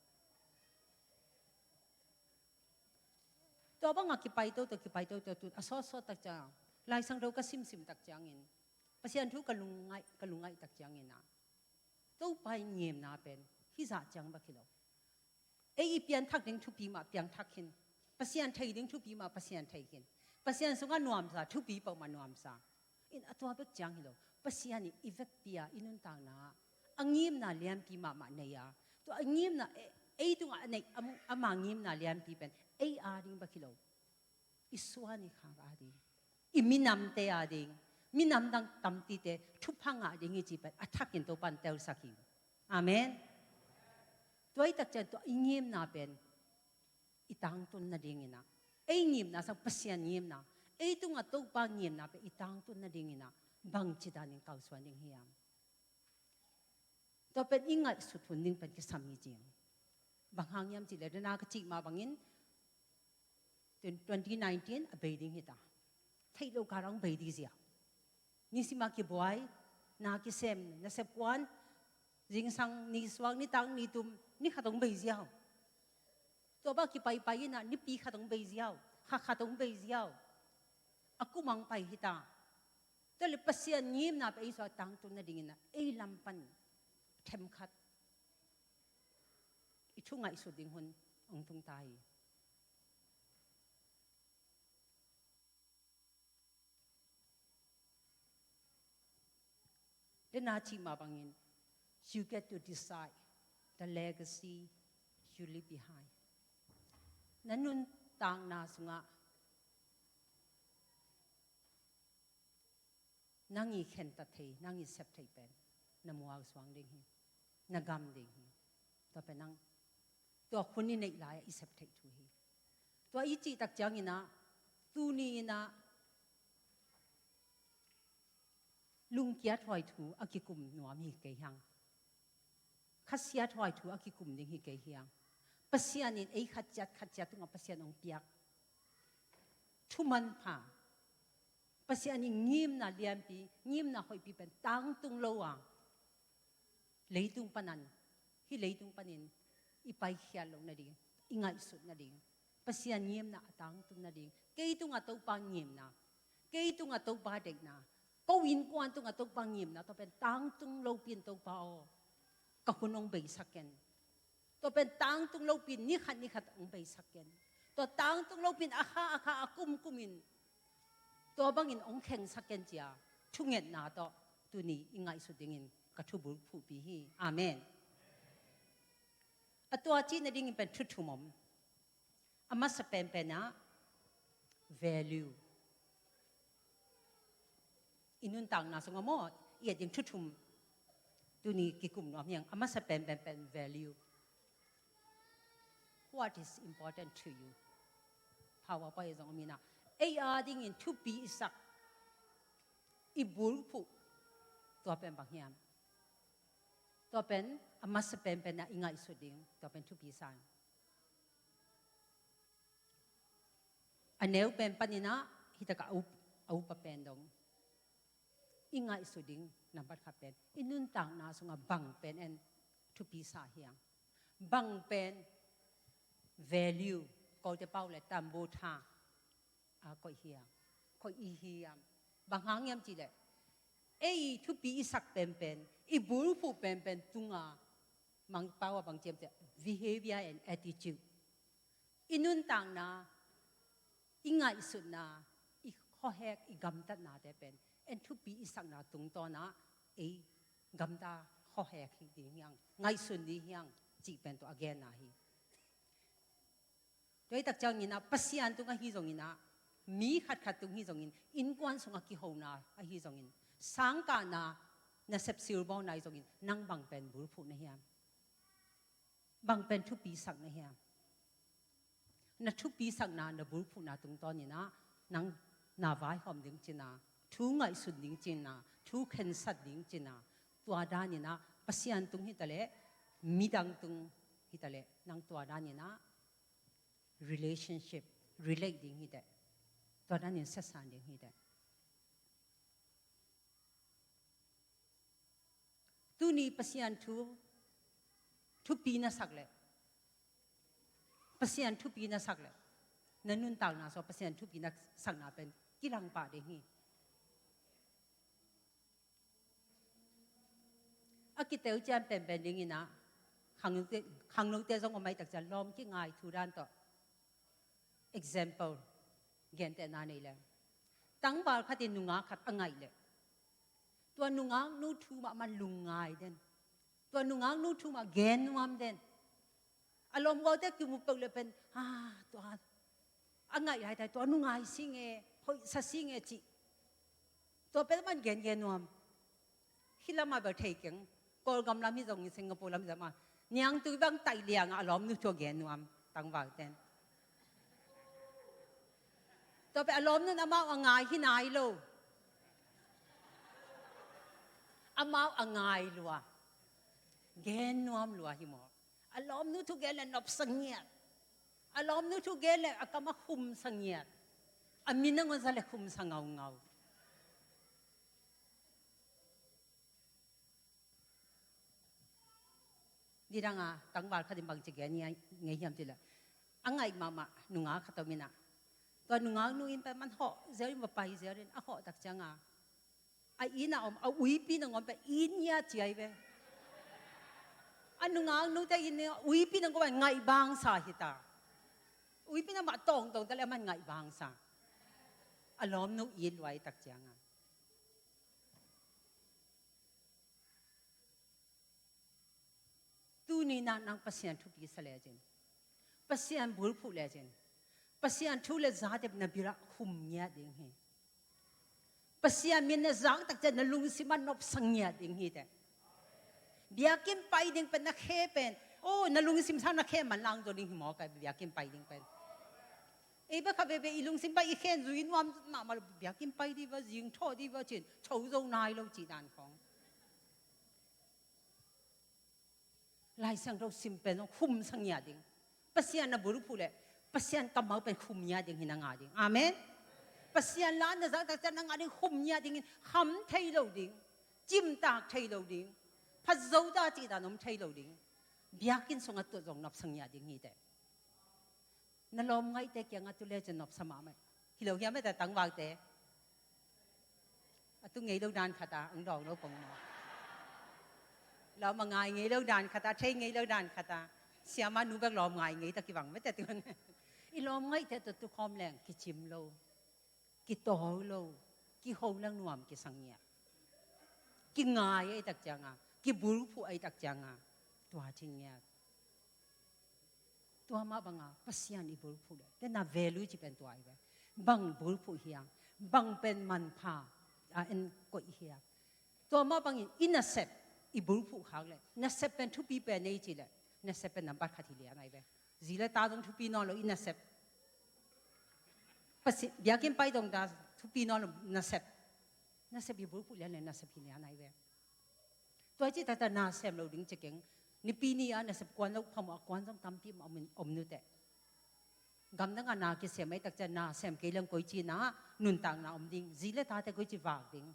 Tua bangah kipai toto, kipai toto, tun a sawtsawt tak ciang, Lai Siangtho ka simsim tak ciangin, Pasian thu ka lungngaih, ka lungngaih tak ciangin ah, Topa i ngimna pen hih zah ciang bek hi lo. Ei i pianthak ding thupi mah piangthak khin. Pasian thei ding thupi mah Pasian thei khin. Pasian sungah nuamsa, thupi peuhmah nuamsa. In a tua bek ciang hi lo. Pasian in i vekpi-a i nuntakna ah a ngimna lianpi mahmah nei a, tua a ngimna, e-, ei tungah a neih, am-, ama ngimna lianpi pen ei a ding bek hi lo. I suan i khak a ding, i minamte a ding, minam dang tamtite thupha ngah ding hi cih pen a thakin Topan telsak hi. Amen. Tua i tak ciang tua i ngimna pen i tangtun nadingin ah, ei ngimna sang Pasian ngimna, ei tungah Topa ngimna pen i tangtun nadingin ah bangci danin kalsuan ding hiam? Tua pen i ngaihsut hun ding pen kisam hi cing. Bang hang hiam cih leh, dena ka cih mah bangin, twenty nineteen a bei ding hi ta. Theih lo kal ah hong bei ding ziau. Nisima kibuai, na kisem, nasep kuan, zingsang, nisuak, nitak, nitum, ni khat hong bei ziau. Tua bang kipaipai in ah nipi khat hong bei ziau, kha khat hong bei ziau. A kum hong pai hi ta. Tua leh Pasian ngimna pen ei sungah tangtun nadingin ah ei lam pan themkhat i thu ngaihsut ding hun hong tung ta hi. Dena cih mah bangin, you get to decide the legacy you leave behind. Na nuntakna sungah nang i khentat thei, nang i sep thei pen na mual suang ding hi, na gam ding hi. Tua pen nang, tua hun i neih lai-ah i sep theih thu hi. Tua i cih tak ciangin ah, tuni in ah lungkiat huai thu a kikum nuam hi kei hiang. Khasiat huai thu a kikum ding hi kei hiang. Pasian in ei khat ciat, khat ciat tungah Pasian hong piak thu manpha, Pasian in ngimna lianpi, ngimna hoihpi pen tangtung lo a, leitung panin, hih leitung panin i paikhiat loh nading, i ngaihsut nading, Pasian ngimna a tangtun nading, kei tungah Topa ngimna, kei tungah Topa deihna, ko innkuan tungah Topa ngimna, tua pen tangtung lopi-in Topa aw, ka hun hong beisak ken. Tua pen tangtung lopi-in ni khat ni khat hong beisak ken. Tua tangtung lopi-in a kha a kha, a kum kumin tua bangin hong khengsak ken, ci-a thungetna tawh tuni i ngaihsut dingin ka thubulphuhpi hi. Amen. A tua cih nadingin pen thu thum om. A masa penpen ah value. I nuntakna sungah maw, i et ding thu thum tuni kikum nuam hi hang. A masa penpen pen value. What is important to you? PowerPoint zong om in ah, ei a dingin thupi i sak, i bulphuh, tua pen bang hiam? Tua pen a masa penpen ah i ngaihsut ding, tua pen thupi sa ing. A neu pen panin ah, hi takah a up, a upa pen dong i ngaihsut ding nambat khat pen, i nuntakna sungah bang pen en thupi sa hiam? Bang pen value, kote pau leh tambu tha a koih hiam, koih i hiam? Bang hang hiam cih leh, ei thupi i sak penpen, i bulphuh penpen tunga, Mangpau ah bang ci hiam cih leh, behavior and attitude. I nuntakna, i ngaihsutna, i khuahek, i gamtatnate pen en thupi i sakna tungtawn ah ei gamta khuahek hi ding hiang, ngaihsun ding hiang, cih pen tua a genna hi. Tua hi tak ciangin ah, Pasian tung ahi zongin ah, mi khatkhat tung hi zongin, innkuan sungah kihona ahi zongin, sangkahna, nasep silbawlna ahi zongin, nang bang pen bulphuh na hiam? Bang pen thupi sak na hiam? Na thupi sakna, na bulphuhna tungtawnin ah, nang na vaihawm ding cihna, thu ngaihsun ding cihna, thu khensat ding cihna, tua danin ah, Pasian tung hi taleh, midang tung hi taleh, nang tua danin ah relationship, relate ding hi teh. Tua dan in siasan ding hi teh. Tuni Pasian thu, thupi na sak leh, Pasian thupi na sak leh, na nuntakna sung Pasian thupi na sakna pen kilang pah ding hi. A kiteu cian penpen dingin ah, khangnote, khangnote zong om mah hi tak ciang lawm kingai thu dan tawh. Example, gentehna nei leng. Tangval khat in nungak khat a ngaih leh, tua nungaknu thu mah man lungngai den. Tua nungaknu thu mah gen nuam den. A lawm guaute kimu peuh leh pen, ah, tua a ngaih laitai, tua nungngai sing e, hoihsa sing e cih. Tua pen man gen gen nuam. Hih lamah bel thei keng. Kawlgam lam hi zongin, Singapore lam hi zongin, niangtui bang taih liangah a lawmnu thu gen nuam, tangval ten. Tua pen a lawmnu in amau a ngai hi nai lo. Amau a ngai lua. Gen nuam lua hi maw. A lawmnu thu gen leh nopsa ngiat. A lawmnu thu gen leh a kam a khumsa ngiat. A min nangawn za leh khumsa ngaungau. Nidang a tangval khat in bangci gen ngei hiam cih leh, a ngaih mahmah nungak khat om in ah, tua nungaknu inn pen man hawh ziau in va pai ziau in, a hawh tak ciang a, a inn a om a uipi nangawn pen inn ngiat ci ahi ve. A nungaknute inn a uipi nangawn pen ngaih bangsa hi ta. Uipi na mah tawngtawng ta leh a man ngaih bangsa. A lawmnu it lua hi tak ciang a. Tuni in ah nang Pasian thupi sa lecin, Pasian bulphuh lecin, Pasian thu le zate na bil ah khum ngiat ding hi. Pasian min na zak tak ciang na lungsim ah nopsa ngiat ding hi teh. Biakinn pai ding pen na khe pen, oh, na lungsim sang na khe manlang zaw ding hi maw, ka biakinn pai ding pen. Ei bek khat veve i lungsim pai i khen zui nuam mahmah lo, biakinn pai dih va, zing thawh dih va cin, tho zo nai lo cih dan khawng. Lai Siangtho sim pen zong khumsa ngiat ding. Pasian na bulphuh leh, Pasian kammal pen khum ngiat ding hi na ngah ding. Amen. Pasian la na zak tak ciang na ngah ding khum ngiat dingin, kham thei lo ding, cimtak thei lo ding, phat zo ta cih dan om thei lo ding. Biakinn sungah tuat zong nopsa ngiat ding hi teh. Na lawm ngaihte kiangah tu lecin nopsa mahmah. Hi lo hiam, mete tangvalte? A tu ngei lo dan khat a, ang dawng lo pong maw. Lawm a ngai ngei lo dan khat a, thei ngei lo dan khat a. Siamah nu bek lawm ngai ngei ta kibang mete tu. I lawm ngaihte tawh tu khawm leng kicim lo, kitawi lo, kiho leng nuam kisang ngiat. Kingai ahi tak ciang a, kibulphuh ahi tak ciang a, tua cin ngiat. Tua mah bang a Pasian i bulphuh leh, tena value ci pen tua hi ve. Bang bulphuh hiam, bang pen manpha a en koih hiam. Tua mah bangin i nasep i bulphuh khak leh, nasep pen thupi pen ei ci leh, nasep pen nambat khat hi lian ahi ve. Zi le ta zong thupi nawn lo i nasep. Pasi-, biakinn pai dong ta thupi nawn lo nasep. Nasep i bulphuh lian leh nasep hi lian ahi ve. Tua ci taktak na sem lo ding ci keng. Nipi ni a nasep kuan lo phamawh a kuan zong tampi om, om nuteh. Gamdang a na kisem ahi tak ciang na sem kei leng koici na nuntakna om ding. Zi le tate koici vak ding.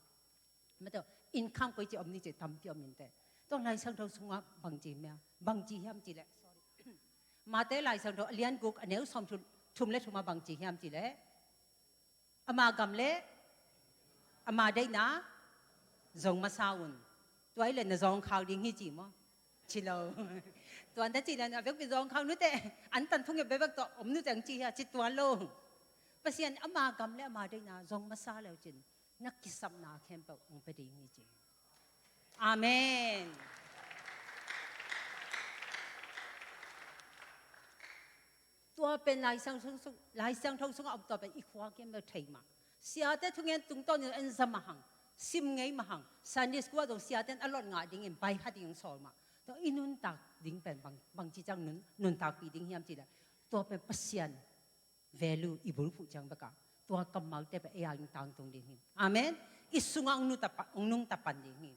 Mate, income koici om ding ci tampi om inteh. Tua Lai Siangtho sungah bangci mia, bangci hiam ci leh. Sorry. Mate Lai Siangtho a lian guk a neu sawm thum, thum le thum a bangci hiam ci leh. Ama gam le ama deihna zong masa un. Tua hi leh na zawngkhak ding hi ci maw? Ci lo. Tua na ci leh a vekpi zawngkhak nuteh, an tan thunget bekbek tawh om nuteh ang ci hia, ci tuan lo. Pasian ama gam le ama deihna zong masa leu cin, na kisapna khempeuh hong pia ding hi ci. Amen. Tua pen Lai Siangtho sung, Lai Siangtho sungah om tua pen i khua kiam bel thei mah. Siate thungen tungtawn in en za mah hang, sim ngei mah hang, Sunday school ah zong siate in a lot ngah dingin bai khat ding sawl mah. Tua i nuntak ding pen bang, bangci ciang nun, nuntakpih ding hiam ci leh. Tua pen Pasian value i bulphuh ciang bekah, tua kammalte pen ei a ding tangtung ding hi. Amen. I sungah hong nungta pan, hong nungta pan ding hi.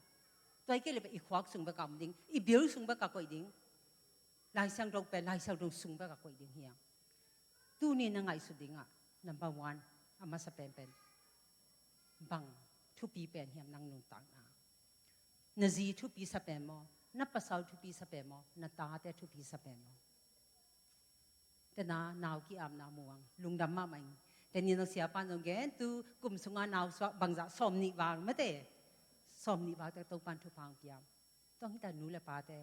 Tua hi kei leh pen i khuak sung bekah om ding, i bil sung bekah koih ding. Lai Siangtho pen Lai Siangtho sung bekah koih ding hi a. Tuni na ngaihsut dingah number one, a masa penpen, bang thupi pen hiam nang nuntakna? Na zi thupi sa pen maw? Na pasal thupi sa pen maw? Na tate thupi sa pen maw? Tena nau ki-apna muang lungdam mahmah ing. Teni no siapa nong gen tu kum sunga nau suak bangzah sawm nih vang mate. Sawm nih vang te Topan thupha hong pia. Tua hita nu le pate,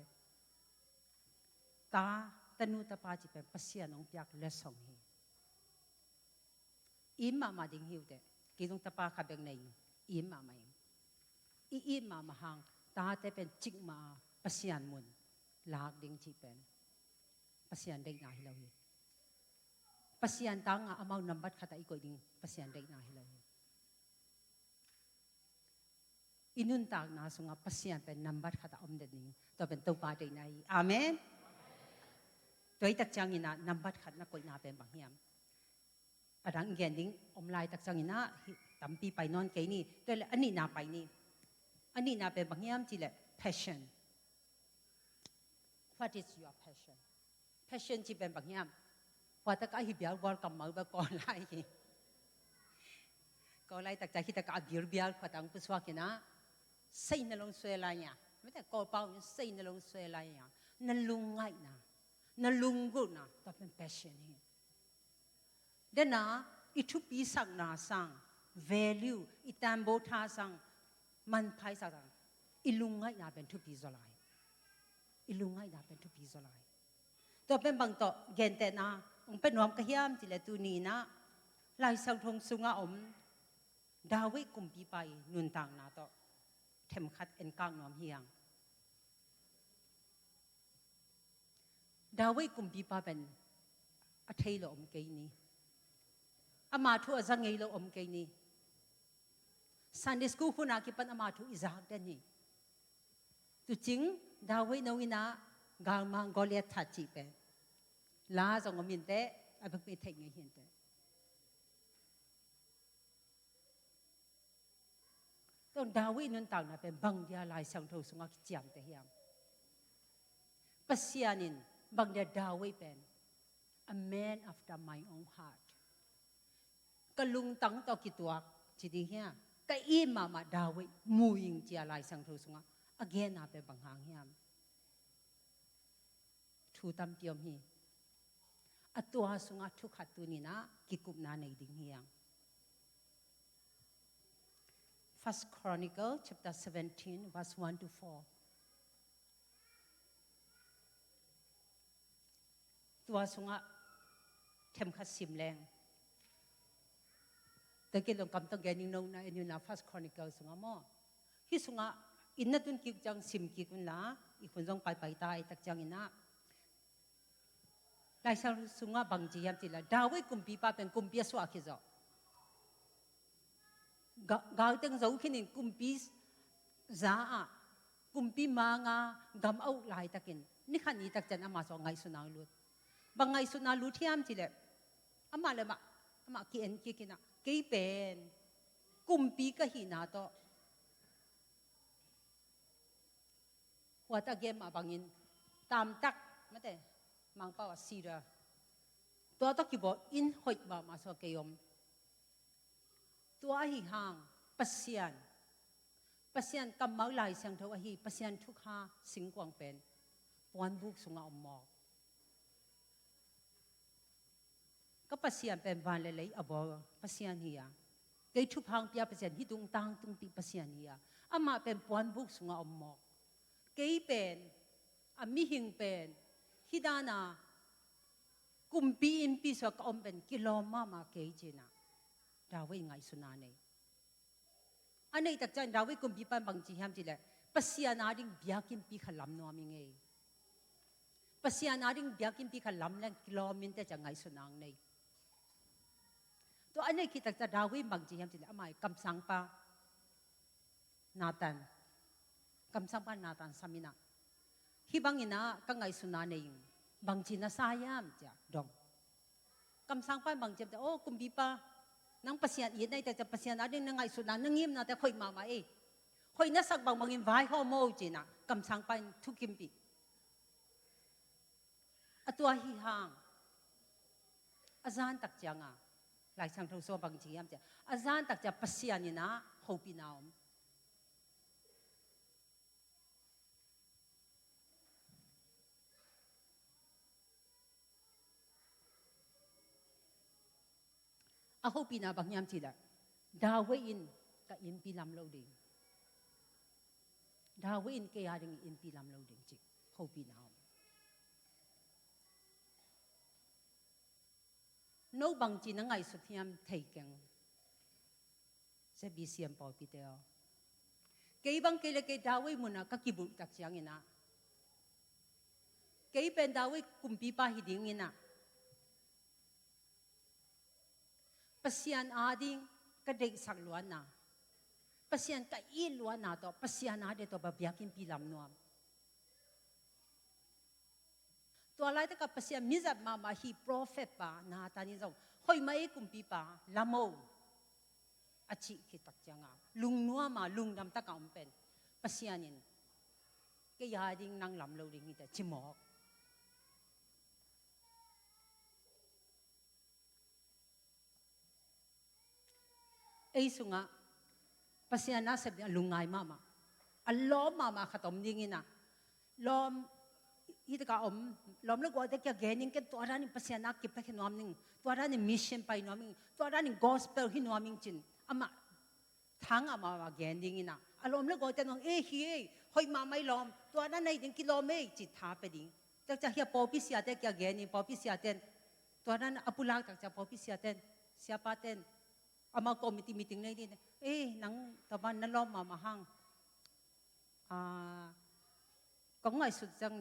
ta, tanu tapa ci pen Pasian hong piak letsong hi. It mahmah ding hi uh teh. Kei zong tapa khat bek nei ing. It mahmah ing. I it mahmah hang tate pen cikmah a Pasian mun lak ding cih pen Pasian deihna hi lo hi. Pasian tanga amau nambat khatah i koih ding Pasian deihna hi lo hi. I nuntakna sungah Pasian pen nambat khatah om den ding, tua pen Topa deihna hi. Amen. Tua hi tak ciangin ah nambat khat na koihna pen bang hiam? A dang gen ding om lai tak ciangin ah hih tampi pai nawn kei ni. Tua le a nihna pai ni. A nihna pen bang hiam cih leh passion. What is your passion? Passion cih pen bang hiam? Hua tak a hi bial bual kammal bek kawl lai hi. Kawl lai tak ciang hi tak a bial bial hua tak ang pusuak hi na. Sei na long suai lai ya. Mate kawl pau in sei na long suai lai ya. Na lungngaihna, na lunggulhna, tua pen passion hi. Dena i thupi sakna sang, value, i tanbo tha sang, manpha i sak sang, i lungngaihna pen thupi zaw lai. I lungngaihna pen thupi zaw lai. Tua pen bang tawh gentehna hong pia nuam ka hiam cih leh tuni in ah Lai Siangtho sungah om David kumpipa i nuntakna tawh themkhat enkak nuam hi hang. David kumpipa pen a thei lo om kei ni. Ama thu a za ngei lo om kei ni. Sunday school hun a kipan ama thu i zak den hi. Tucing David no in ah galmang Goliath that cih pen la zong om in teh a bek mi theih ngei hi in teh. Tua David nuntakna pen bang dia Lai Siangtho sungah kiciamteh hiam? Pasian in bang dia David pen a man after my own heart, ka lungtang tawh kituak ci ding hiam? Ka it mahmah David mu ing cia Lai Siangtho sungah a genna pen bang hang hiam? Thu tampi om hi. A tua sungah thu khat tuni in ah kikupna nei ding hi hang. First Chronicle chapter seventeen, verse one to four. Tua sungah themkhat sim leng. Tengke longkam tawh gen ning no na en un la First Chronicle sungah maw? Hih sungah inn na tun kik ciang sim kik un la, i khun zong paipai ta i tak ciangin ah. Lai Siangtho sungah bang ci hiam cih leh David kumpipa pen kumpi a suah khit zawh. Ga-, galteng zo khinin kumpi za ah, kumpi manga gam a uk laitakin ni khat ni tak ciang ama sungah ngaihsutna lut. Bang ngaihsutna lut hiam cih leh amah le amah, amah ki-en kik in ah, kei pen kumpi ka hihna tawh hua tak a gen mah bangin taamtak, mate, Mangpau a cedar, tua tawh kibawl inn hoih mahmah sungah kei om. Tua ahi hang Pasian, Pasian kammal Lai Siangtho ahi Pasian thukha singkuang pen puanbuk sungah om mawk. Ka Pasian pen van le lei a bawl Pasian hi a, kei thupha hong pia Pasian, hih tungtang tungpih Pasian hi a, amah pen puanbuk sungah om mawk. Kei pen, a mihing pen, hih dan a kumpi innpi sungah ka om pen kilawm mahmah kei ci-in ah David ngaihsutna nei. A neih tak ciang David kumpipa in bang ci hiam cih leh Pasian ading biakinnpi khat lam nuam ing ei. Pasian ading biakinnpi khat lam leng kilawm inteh ci-a ngaihsutna hong nei. Tua a neih khit tak ciang David in bang ci hiam cih leh amah i kamsangpa Nathan, kamsangpa Nathan sam in ah, hih bangin ah ka ngaihsutna nei ing, bangci na sa hiam ci-a dong. Kamsangpa in bang ci hiam cih leh, aw kumpipa, nang Pasian it na hih tak ciang Pasian ading na ngaihsutna na ngimnate hoih mahmah ei. Hoih na sak bangbangin vaihawm aw ci-in ah kamsangpa in thukimpih. A tua ahi hang A zan tak cianga Lai Siangtho sung bang ci hiam cih leh, a zan tak ciang Pasian in ah hopihna om. A hopihna bang hiam cih leh, David in ka innpi lam lo ding. David in kei a ding innpi lam lo ding cih hopihna om. No bangci na ngaihsut hiam thei keng. Zebi siam pawlpite aw. Kei bang kei le kei David munah ka kibulh tak ciangin ah, kei pen David kumpipa hi dingin ah, Pasian ading ka deihsak luatna, Pasian ka it luatna tawh, Pasian a deih tawh bang biakinnpi lam nuam. Tua laitakah Pasian mizat mahmah hi prophet pa Nathan in zong, hoih mah ei kumpipa, lam o, a cih khit tak cianga lungnuam a lungdam taka om pen Pasian in kei a ding nang lam lo ding hi teh ci mawk. Ei sungah Pasian a sep ding a lungngai mahmah, a lawm mahmah khat om dingin ah, lawm, hih takah om, lawm le gualte kiang gen ding, ken tua danin Pasian a kipia khia nuam ning, tua danin mission pai nuam ning, tua danin gospel hi nuam ning cin, amah thangah mahmah gen dingin ah, a lawm le gualte nuam, eh, hi ei, hoih mahmah ei lawm, tua dan na hi ding, kilawm ei, ci tha pia ding. Takciang hia pawlpi siate kiang gen in, pawlpi siaten tua dan a pulak takciang pawlpi siaten, siapaten, amau committee meeting nei ding, eh, nang tua bang na lawm mahmah hang, ah, kong ngaihsut ciang,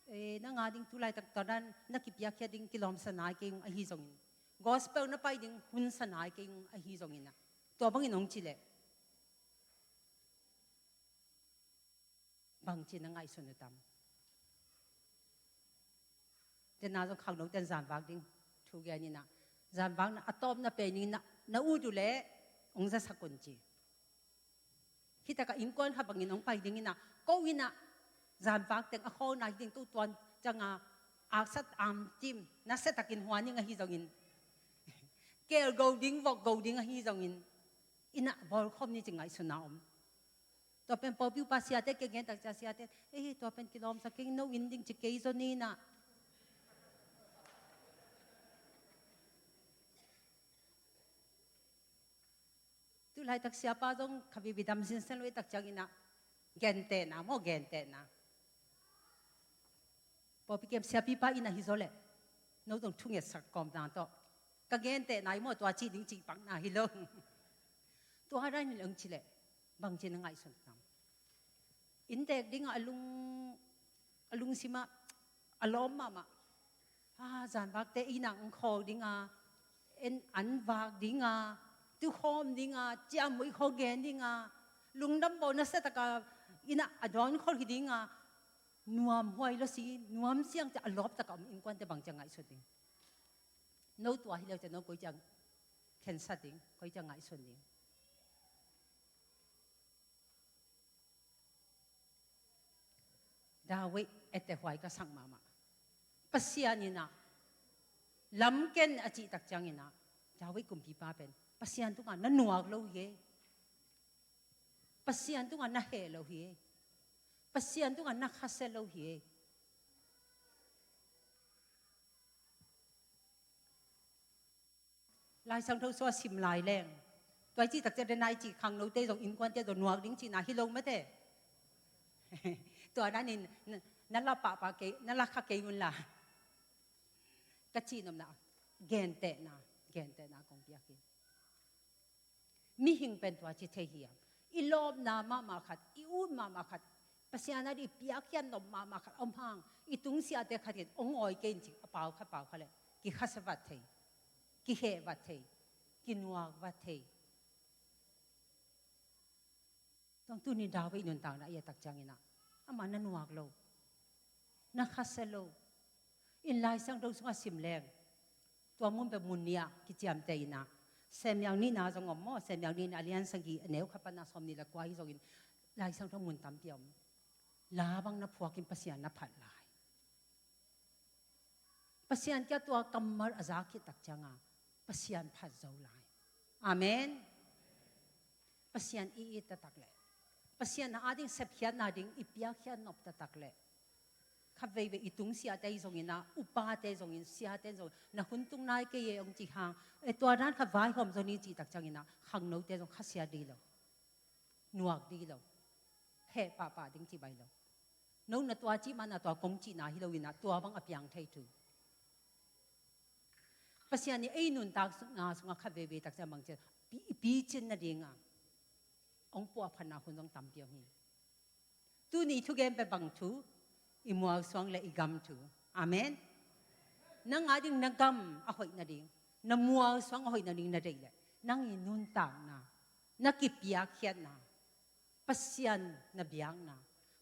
eh, nang a ding tu laitak tua dan na kipiakhia ding kilawmsa nai kei ung ahi zongin, gospel na pai ding hunsa nai kei ung ahi zongin ah, tua bangin hong ci leh bangci na ngaihsun uh tam? Tena zong khangnoten zanvak ding thu gen in ah, zanvakna a tawpna pen in ah, na ut uh leh hong zasak un ci. Hih takah innkuan khat bangin hong pai ding in ah, ko in ah zanvak teng a khawlna hi ding, tu tuan cianga aksat amcim nasiatakin huan ding ahi zongin, kelgo ding, vokgo ding ahi zongin, in ah bawlkhawm ni ci ngaihsutna om. Tua pen pawlpi upa siate kiang gen takciang siate, eh, tua pen kilawmsa keng, no in ding ci kei zaw ni in ah. Tu laitak siapa zong khavivi dam sinsen lo i tak ciangin ah, gentehna maw, gentehna. Pawlpi kem siapipa in ah hi zaw leh, no zong thungetsak kawmna tawh ka gentehna hi maw, tua cih ding cih pakna hi lo. Tua danin hong ci leh bangci na ngaihsun tam? Inntek dingah a lung, a lungsimah a lawm mahmah. Ah, zanvakte in ah hong khawl dinga, en an vak dinga, tukhawm dinga, ciammuih khawl gen dinga, lungdam bawl nasiataka in ah a dawn khawl hi dinga, nuam huai lo si, nuam siang ci a lawp taka om innkuante bangci a ngaihsun ding? No tua hi leu ci a no koi ci a khensa ding, koi ci a ngaihsun ding? David ette huai ka sak mahmah. Pasian in ah lamken a cih tak ciangin ah, David kumpipa pen Pasian tungah na nuak lo hi ei. Pasian tungah na heh lo hi ei. Pasian tungah na khasia lo hi ei. Lai Siangtho sua sim lai leng, tua i cih takciang, dena i cih khangnote zong, innkuante zong nuak ding cihna hi lo mate. Tua danin na, na la pahpah kei, na la kha kei un la. Ka cihnopna, gentehna, gentehna kong piak hi. Mihing pen tua ci thei hiam? I lawpna mahmah khat, i ut mahmah khat, Pasian a dih i piakkhiat nop mahmah khat om hang, i tungsiahte khat in hong awi kei in cih a pau khat pau khat leh kikhasiat vat thei, kiheh vat thei, kinuak vat thei. Tua tuni David nuntakna i et tak ciangin ah, amah na nuak lo, na khasia lo. In Lai Siangtho sungah sim leng, tua mun pen mun nih ah kiciamteh in ah, Samuel nihna zong om maw, Samuel nihna a lian sagih, a neu khat pan a sawmnih le kua hi zongin, Lai Siangtho mun tampi a om. La bang na phuakin Pasian na phat lai. Pasian kiang tua kammal a za khit tak cianga Pasian phat zo lai. Amen. Pasian i it taktak leh Pasian a ding sepkhiatna ding i piakkhiat nop taktak leh khat veivei i tung siate zongin ah, upate zongin, siate zongin, na hun tung nai kei e hong ci hang, e tua dan khat vaihawm zo ni cih tak ciangin ah khangnote zong khasia ding lo, nuak ding lo, heh pahpah ding ci bai lo. No na tua cih mana tua kong cihna hi lo in ah tua bang a piang thei thu. Pasian in ei nuntakna sungah khat veivei tak ciang bang ciang pi, picin nadinga hong puahphatna hun zong tampi om hi. Tuni thugen pen bang thu, i mualsuang le i gam thu. Amen. Nang a ding na gam a hoih nading, na mualsuang a hoih nading na deih leh nang i nuntakna, na kipiakkhiatna, Pasian na biakna,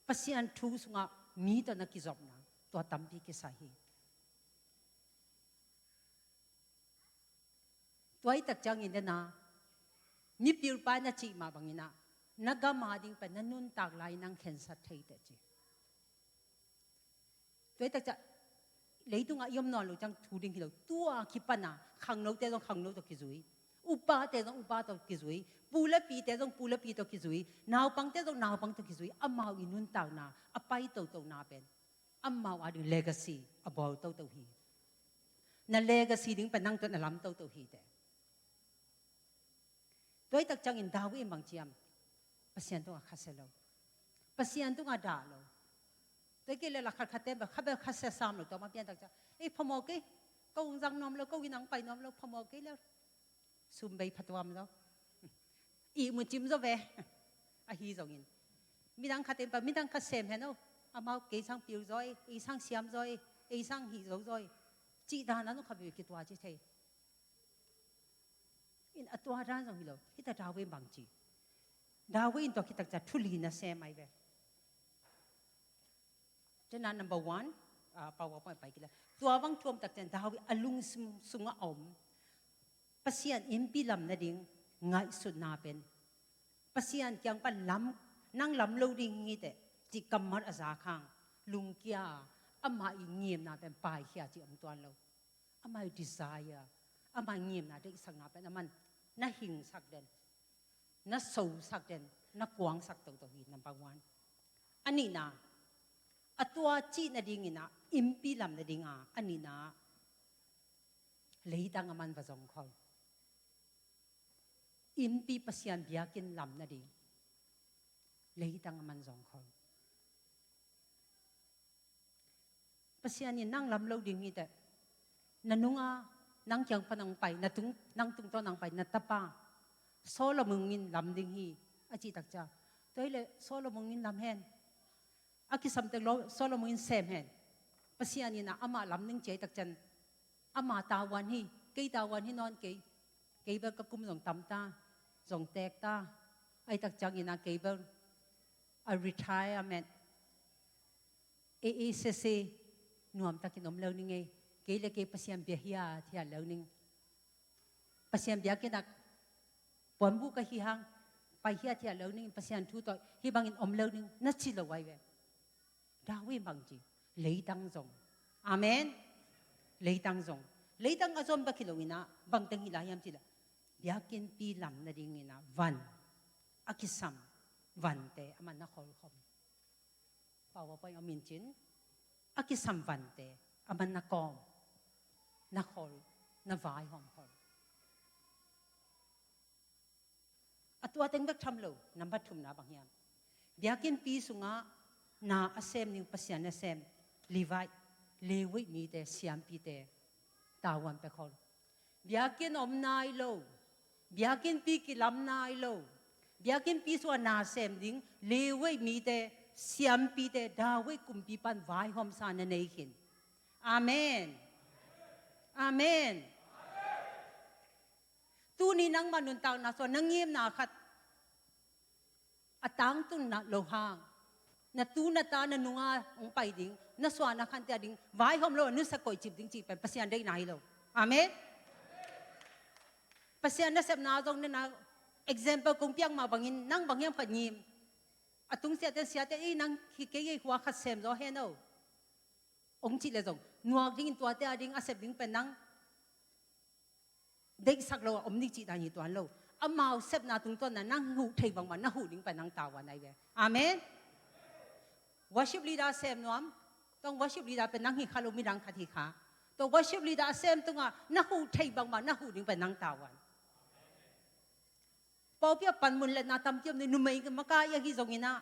Pasian thu sungah mi tawh na kizopna, tua tampi kisai hi. Tua i tak ciangin dena mipilpa na cih mah bangin ah na gam a ding pen na nuntak lai nang khensat thei teh ci. Tua i tak ciang leitungah i om nawn lo ciang thu ding hi lo. Tua kipana khangnote zong khangno tawh kizui, upate zong upa tawh kizui, pu le pite zong pu le pi tawh kizui, naupangte zong naupang tawh kizui, amau i nuntakna a pai totona pen amau a ding legacy a bawl toto hi. Na legacy ding pen nang tawh na lam toto hi teh. Tua i tak ciangin David in bang ci hiam? Pasian tungah khasia lo, Pasian tungah dah lo. Tua i kei le la khatkhatte bel kha bel khasia sam lo, tua ma pian tak ciang ei phamawh kei, ko hong zang nuam lo, ko inn ah hong pai nuam lo, phamawh kei le. Sum bei phatuam zaw, ihmu cim zaw ve. Ahi zongin midang khat in pa midang khat sem hen o, amau kei sang pil zaw e, ei sang siam zaw e, ei sang hih zo zaw e, cih dan a zong khat vei kitua ci thei. In a tua dan zong hi lo. Hita David in bang ci? David in tua khit tak ciang thu li na sem ai ve. Tena number one, ah, PowerPoint pai kila. Tua bang thu om tak ciang David a lungsim sungah om Pasian innpi lam nading ngaihsutna pen, Pasian kiang pan lam, nang lam lo ding hi teh cih kammal a zak hang lungkia a, amah i ngimna pen paikhia cih om tuan lo. Amah i desire, amah i ngimna deihsakna pen aman na hingsak den, na sosak den, na kuangsak toto hi, number one. A nihna, a tua cih nadingin ah innpi lam nadinga a nihna, leitang aman va zongkhol. Innpi Pasian biakinn lam nading leitang aman zongkhol. Pasian in nang lam lo ding hi teh, na nunga nang kiang pan hong pai, na tung, nang tungtawn hong pai na tapa Solomon in lam ding hi, a cih tak ciang, tua hi leh Solomon in lam hen. A kisam tek lo Solomon in sem hen. Pasian in ah amah lam ding ci a i tak ciang, ama tavuan hi, kei tavuan hi nawn kei. Kei bel ka kum zong tam ta, zong teek ta. A i tak ciangin ah kei bel a retirement, ei ei sese nuamtakin om lo ning ei. Kei le kei Pasian bia hiathiat lo ning. Pasian biakinn ah puanbuk ka hi hang pai hiathiat lo ning, Pasian thu tawh hih bangin om lo ning, na ci lo ai ve. David in bang ci? Leitang zong. Amen. Leitang zong. Leitang a zong bek hi lo in ah bang teng hi lai hiam cih leh, biakinnpi lam nadingin ah van, a kisam vante aman na kholkhol. PowerPoint om in cin, a kisam vante aman na kawm, na khol, na vaihawm khol. A tua teng bek tham lo, number thumna bang hiam? Biakinnpi sungah na a sem ding, Pasian na sem, Levite, Levi mite, siampite tavuan pia khol. Biakinn om nai lo, biakinnpi kilam nai lo, biakinnpi sungah na sem ding Levi mite, siampite David kumpipan vaihawmsa na nei khin. Amen. Amen. Tuni nangmah nuntakna sungah na ngimna khat a tangtun na lo hang, na tu na ta na nunga hong pai ding, na suahna khante a ding vaihawm lo, a nusia koihcip ding cih pen Pasian deihna hi lo. Amen. Pasian nasepna zong nena example kong piak mah bangin nang bang hiam khat ngim. A tung siate, siate, ei nang hi kei ei, hua khat sem zaw hen o. Ong cih le zong nuak dingin tuate a ding a sep ding pen nang deihsak lo a om ding cih dan hi tuan lo. Amau sepna tungtawn na nang huh thei bangbang na huh ding pen nang tavuan ahi ve. Amen. Worship leader sem nuam. Tong worship leader pen nang hi kha lo, midang khat hi kha. Tong worship leader a sem tungah na huh thei bangbang na huh ding pen nang tavuan. Pawlpi a pan mun le na tampi om ni, numei makai ahi zongin ah,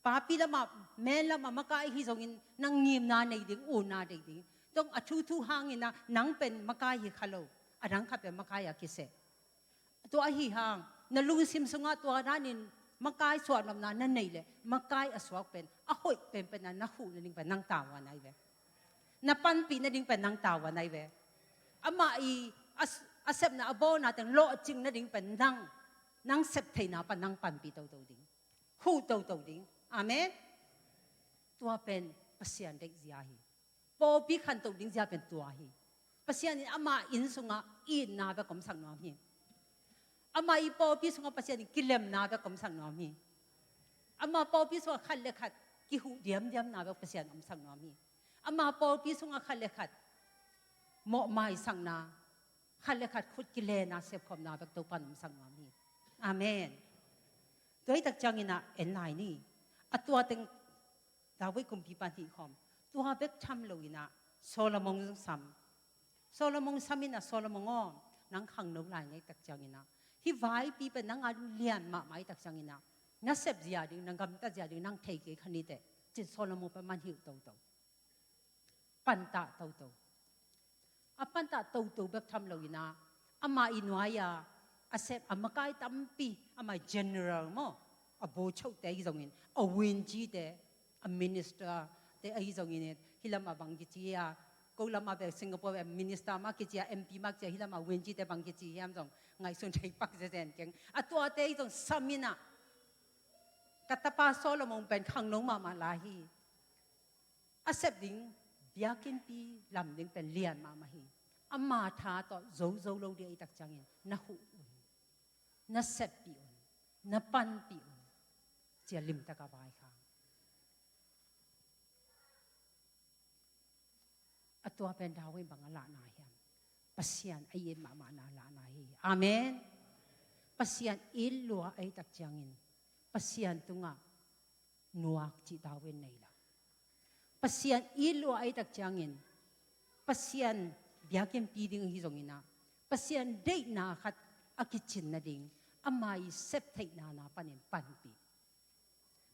papi lamah, men lamah makai ahi zongin nang ngimna nei ding, unna nei ding. Tong a thuthu hangin ah nang pen makai hi kha lo, a dang khat pen makai a kiseh. Tua ahi hang na lungsim sungah tua danin makai suahnopna na nei le, makai a suak pen a hoih penpen a na huh nading pen nang tavuan ahi ve. Na panpih nading pen nang tavuan ahi ve. Amah i a, a sepna a bawlna teng lawhcing nading pen nang, nang sep theihna pan nang panpih toto ding, huh toto ding. Amen. Tua pen Pasian deihzia hi. Pawlpi khantoh dingzia pen tua hi. Pasian in ama inn sungah itna bek omsak nuam hi. Ama i pawlpi sungah Pasian in kilemna bek omsak nuam hi. Ama pawlpi sungah khat le khat kihuh diamdiamna bek Pasian omsak nuam hi. Ama pawlpi sungah khat le khat mawhmaisakna, khat le khat khut kilena sepkhopna bek Topan omsak nuam hi. Amen. Tua hi tak ciangin ah en lai ni. A tua teng David kumpipa hih khawm. Tua bek tham lo in ah Solomon sam. Solomon sam in ah, Solomon aw, nang khangno lai na hih tak ciangin ah, hih vaipi pen nang a lian mahmah hih tak ciangin ah, na sep zia ding, na gamtat zia ding nang thei kei kha ni teh, ci-in Solomon pen man hilh toto. Pantah toto. A pantah toto bek tham lo in ah, ama i nuai-a a sep a makai tampi, ama general maw, a bawlchote ahi zongin, a wungite, a ministerte ahi zongin, hih lamah bang kici a, ko lamah bel Singapore bel minister mah kici a, M P mah kici a, hih lamah wungite bang kici hiam zong ngaihsun thei pak zenzen keng. A tuate ahi zong sam in ah, ka tapa Solomon pen khangno mahmah lai hi. A sep ding biakinnpi lam ding pen lian mahmah hi. Ama tha tawh zozo lo ding ahih tak ciangin na huh un, na seppih un, na panpih un, ci-a limtak a vaikhak. A tua pen David bang a lahna hiam? Pasian a it mahmahna lahna hi. Amen. Pasian it lua ahih tak ciangin Pasian tungah nuak cih David nei lo. Pasian it lua ahih tak ciangin, Pasian biakinnpi ding ahi zongin ah, Pasian deihna khat a kicin nading ama i septheihna na panin panpih.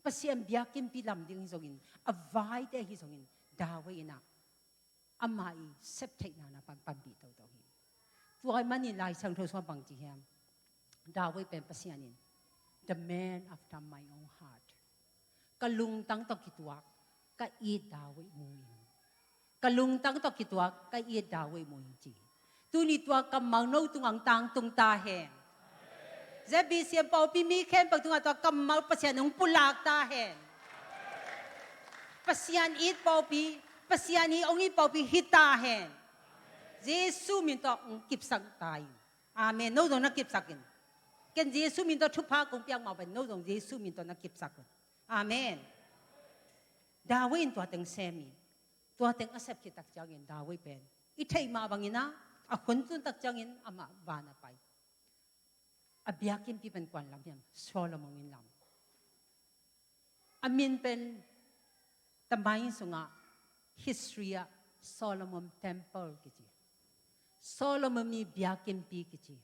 Pasian biakinnpi lam ding ahi zongin, a vaite ahi zongin, David in ah ama i septheihna na pan panpih toto hi. Tua ahih manin Lai Siangtho sungah bang ci hiam? David pen Pasian in, "The man after my own heart." Ka lungtang tawh kituak, ka it David mu ing. Ka lungtang tawh kituak, ka it David mu ing, ci. Tuni tua kammal no tungah tangtung ta hen. Z B C M pawlpi mi khempeuh tungah tua kammal Pasian hong pulak ta hen. Pasian it pawlpi, Pasian hi hong it pawlpi hi ta hen. Jesu min tawh hong kipsak ta in. Amen. No zong na kipsak in. Ken Jesu min tawh thupha kong piak mah bang, no zong Jesu min tawh na kipsak un. Amen. David in tua teng sem hi. Tua teng a sep khit tak ciangin David pen i theih mah bangin ah, a hun tun tak ciangin amah van a pai. A biakinnpi pen kuan lam hiam? Solomon inn lam. A min pen tamai sungah, history ah Solomon Temple kici. Solomon i biakinnpi kici.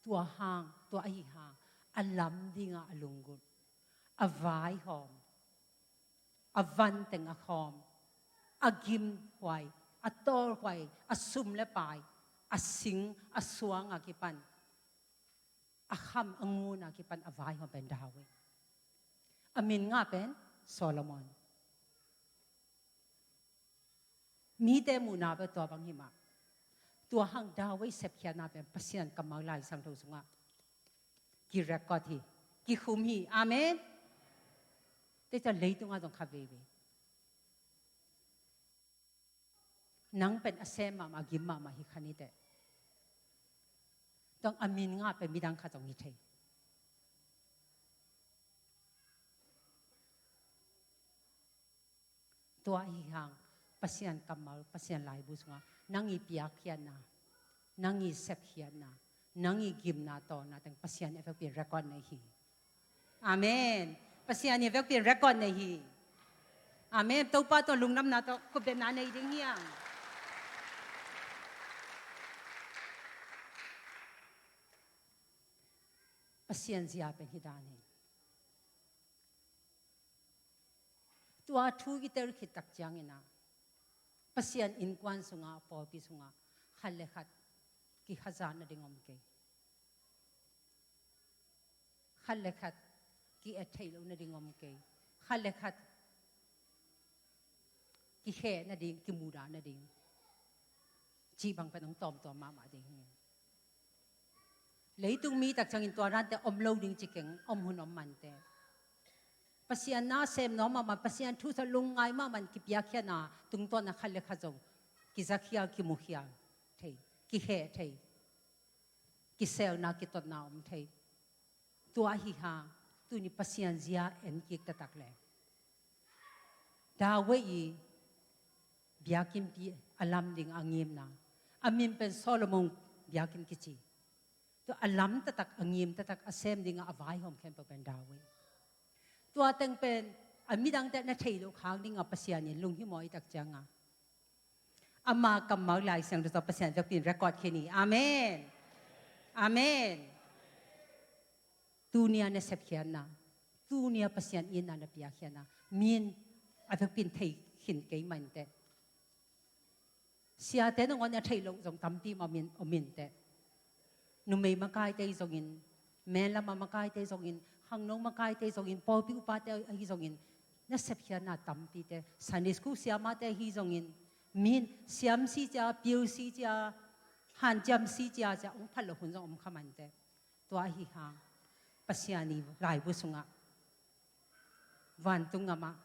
Tua hang, tua ahi hang, a lam dingah a lunggulh, a vaihawm, a van teng a khawm, a gimhuai, a tawlhuai, a sum le pai, a sing, a suang a kipan, a kham, a ngun a kipan a vaihawm pen David. A min ngah pen Solomon. Mite muhna pen tua bang hi mah. Tua hang David sepkhiatna pen Pasian kammal Lai Siangtho sungah kirecord hi, kikhum hi. Amen. Tua ciang leitungah zong khat veivei nang pen a sem mahmah, a gim mahmah hi kha ni teh. Tua a min ngah pen midang khat zong hi thei. Tua ahi hang Pasian kammal, Pasian laibu sungah nang i piakkhiatna, nang i sepkhiatna, nang i gimna tawlna teng Pasian i vekpi in record nei hi. Amen. Pasian i vekpi in record nei hi. Amen. Topa tawh lungdamna tawh khutbetna nei ding hiam? Pasian zia pen hi dan hi. Tua thu i tel khit tak ciangin ah, Pasian innkuan sungah, pawlpi sungah khat le khat kihazat nading om kei. Khat le khat ki-et theih loh nading om kei. Khat le khat kiheh nading, kimudah nading, cih bang pen hong tawmtawm mahmah ding hi. Leitung mi tak ciangin tua dante om lo ding ci keng, om hun om mante. Pasian na sem nuam mahmah, Pasian thu tawh lungngai mahmah kipiakkhiatna tungtawn a khat le khat zong kizakhia, kimukhia thei, kiheh thei, kiselna, kitotna om thei. Tua ahi hang tuni Pasian zia en kik taktak le, David i biakinnpi a lam ding a ngimna, a min pen Solomon biakinn kici. Tua a lam taktak, a ngim taktak, a sem ding a, a vaihawm khempeuh pen David. Tua teng pen a midangte na thei loh khak ding a Pasian in lunghimawh i tak ciang a, ama kammal Lai Siangtho tawh Pasian vekpi in record khin hi. Amen. Amen. Tuni a na sepkhiatna, tuni a Pasian itna na piakkhiatna, mi in a vekpi in thei khin kei mah inteh. Siate nangawn a theih loh zong tampi mah om in, om inteh. Numei makaite ahi zongin, menlam a makaite ahi zongin, khangno makaite ahi zongin, pawlpi upate ahi zongin, na sepkhiatna tampite, Sunday school siamahte ahi zongin, mi in siamsi cia, pilsi cia, hanciamsi cia cia hong phat loh hun zong om kha mah inteh. Tua ahi hang Pasian i laibu sungah, vantung gamah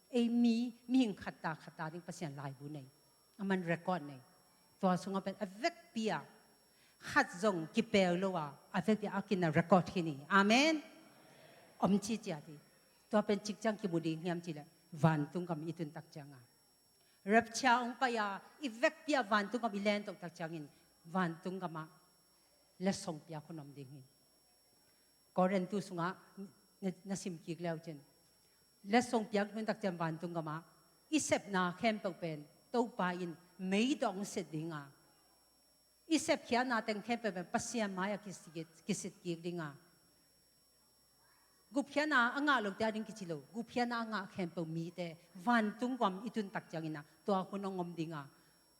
ei mi, mihing khatta khatta ding Pasian laibu nei, aman record nei. Tua sungah pen a vekpi a khat zong kipel lo a, a vekpi a a kinna record hi ni. Amen. Om ci ciat hi. Tua pen cik ciang kimu ding hiam cih leh vantung gam i tun tak ciang a, rapture hong pai a, i vekpi a vantung gam i len toh tak ciangin vantung gamah letsong piak hun om ding hi. Korintu sungah na, na sim kik leu cin, letsong piak hun tak ciang vantung gamah i sepna khempeuh pen Topa in mei tawh hong sit ding a, i sepkhiatna teng khempeuh pen Pasian mai-ah kisit, kisit kik ding a, gupkhiatna a ngah lote a ding kici lo, gupkhiatna a ngah khempeuh mite vantung gam i tun tak ciangin a, tua hun hong om ding a,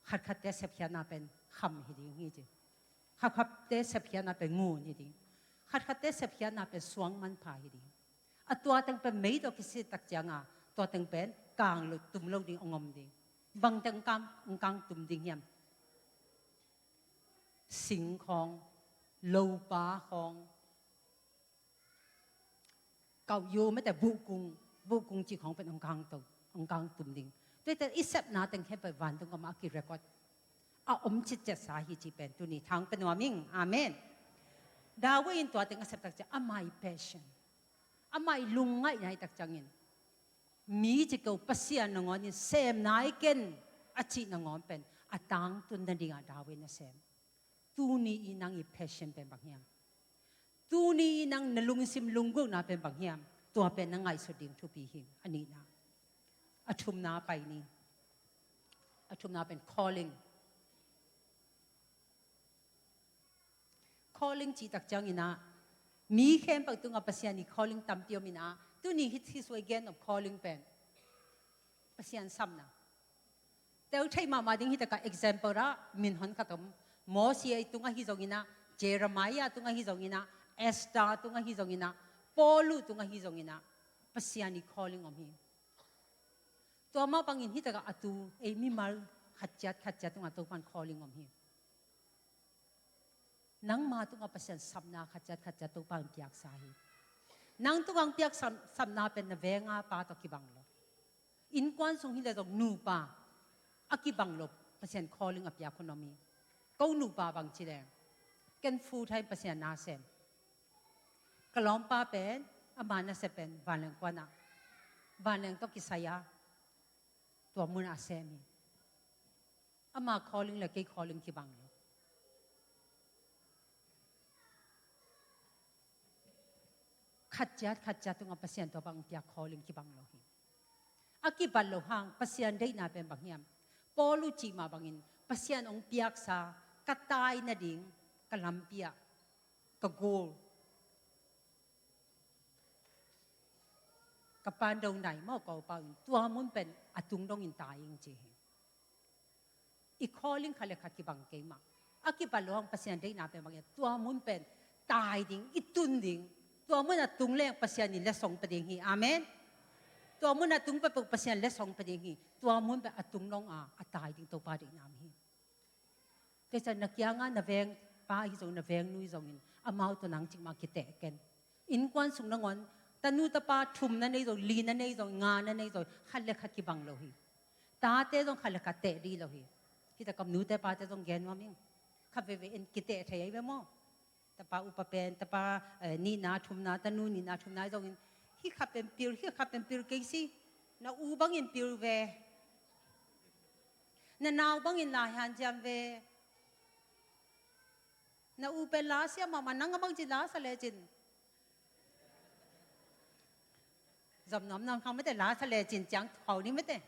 khatkhatte sepkhiatna pen kham hi ding hi ci. Khatkhatte sepkhiatna pen ngun hi ding. Khatkhatte sepkhiatna pen suang manpha hi ding. A tua teng pen mei tawh kisit tak ciang a, tua teng pen kang lo, tum lo ding hong om ding. Bang teng kang, kang tum ding hiam? Sing khawng, lopa khawng, kauh yo mete buhkung, buhkung cih khawng pen hong kang to, hong kang tum ding. Tuate i sepna teng khempeuh vantung gamah a kirecord, a om citciatsa hi cih pen tuni thang pia nuam ing. Amen. David in tua teng a sep tak ciang ama i passion, ama i lungngaihna i tak ciangin, mi ci ko, Pasian nangawn in sem nai ken a cih nangawn pen a tangtun nading a David na sem. Tuni i nang i passion pen bang hiam? Tuni i nang na lungsim lunggulhna pen bang hiam? Tua pen na ngaihsut ding thupi hi. A nihna, a thumna pai ni. A thumna pen calling. Calling cih tak ciangin a, mi khempeuh tungah Pasian i calling tampi om in a, tuni hih, hih sung i gen nop calling pen Pasian sapna. Tel thei mahmah ding hi tak a, example ah min hon khat om. Moses tungah hi zongin a, Jeremiah tungah hi zongin a, Esther tungah hi zongin a, Paul tungah hi zongin a, Pasian i calling om hi. Tua mah bangin hi tak a, a tu ei mimal khat ciat khat ciat tungah Topan calling om hi. Nangma tungah Pasian sapna khat ciat khat ciat Topa in piaksa hi. Nang tungah piak sap, sapna pen na venga pa tawh kibang lo. Innkuan sung hi leh zong nupa a kibang lo Pasian calling a piak hun om hi. Ko nupa bang ci leh, ken full time Pasian na sem. Ka lawmpa pen, ama nasep pen vanleng kuan ah, vanleng tawh kisai a, Tua munah a sem hi. Ama calling le kei calling kibang lo. Khat ciat khat ciat tungah Pasian tua bang piak calling kibang lo hi. A kibat lo hang Pasian deihna pen bang hiam? Paul uh cih mah bangin Pasian hong piaksa ka tai nading ka lampi ah ka goal, ka pandawnai maw, ka upau in tua mun pen a tung dongin tai ing ci hi. I calling khat le khat kibang kei mah. A kibat lo hang Pasian deihna pen bang hiam? Tua mun pen tai ding, i tun ding. Tua mun a tung leng Pasian in letsong pia ding hi. Amen. Tua mun a tung peuhpeuh Pasian letsong pia ding hi. Tua mun pen a tung dong a, a tai ding Topa deihna om hi. Tua ciang na kiangah na vengpa hi zong, na vengnu hi zongin amau tawh nang cikmah kiteh ken. Innkuan sung nangawn tanu tapa thum na nei zong, li na nei zong, nga na nei zong, khat le khat kibang lo hi. Tate zong khat le khat teh dih lo hi. Hita kam nute pate zong gen nuam ing. Khat veve in kiteh thei ahi ve maw? Tapa upa pen, tapa, eh, nihna thumna, tanu nihna thumna hi zongin, hih khat pen pil, hih khat pen pil kei si. Na u bangin pil ve. Na nau bangin lai hanciam ve. Na u pen la sia mahmah, nang a bangci la sa lecin. Zom nuam nuam khang mete, la sa lecin ciang khau ni mete.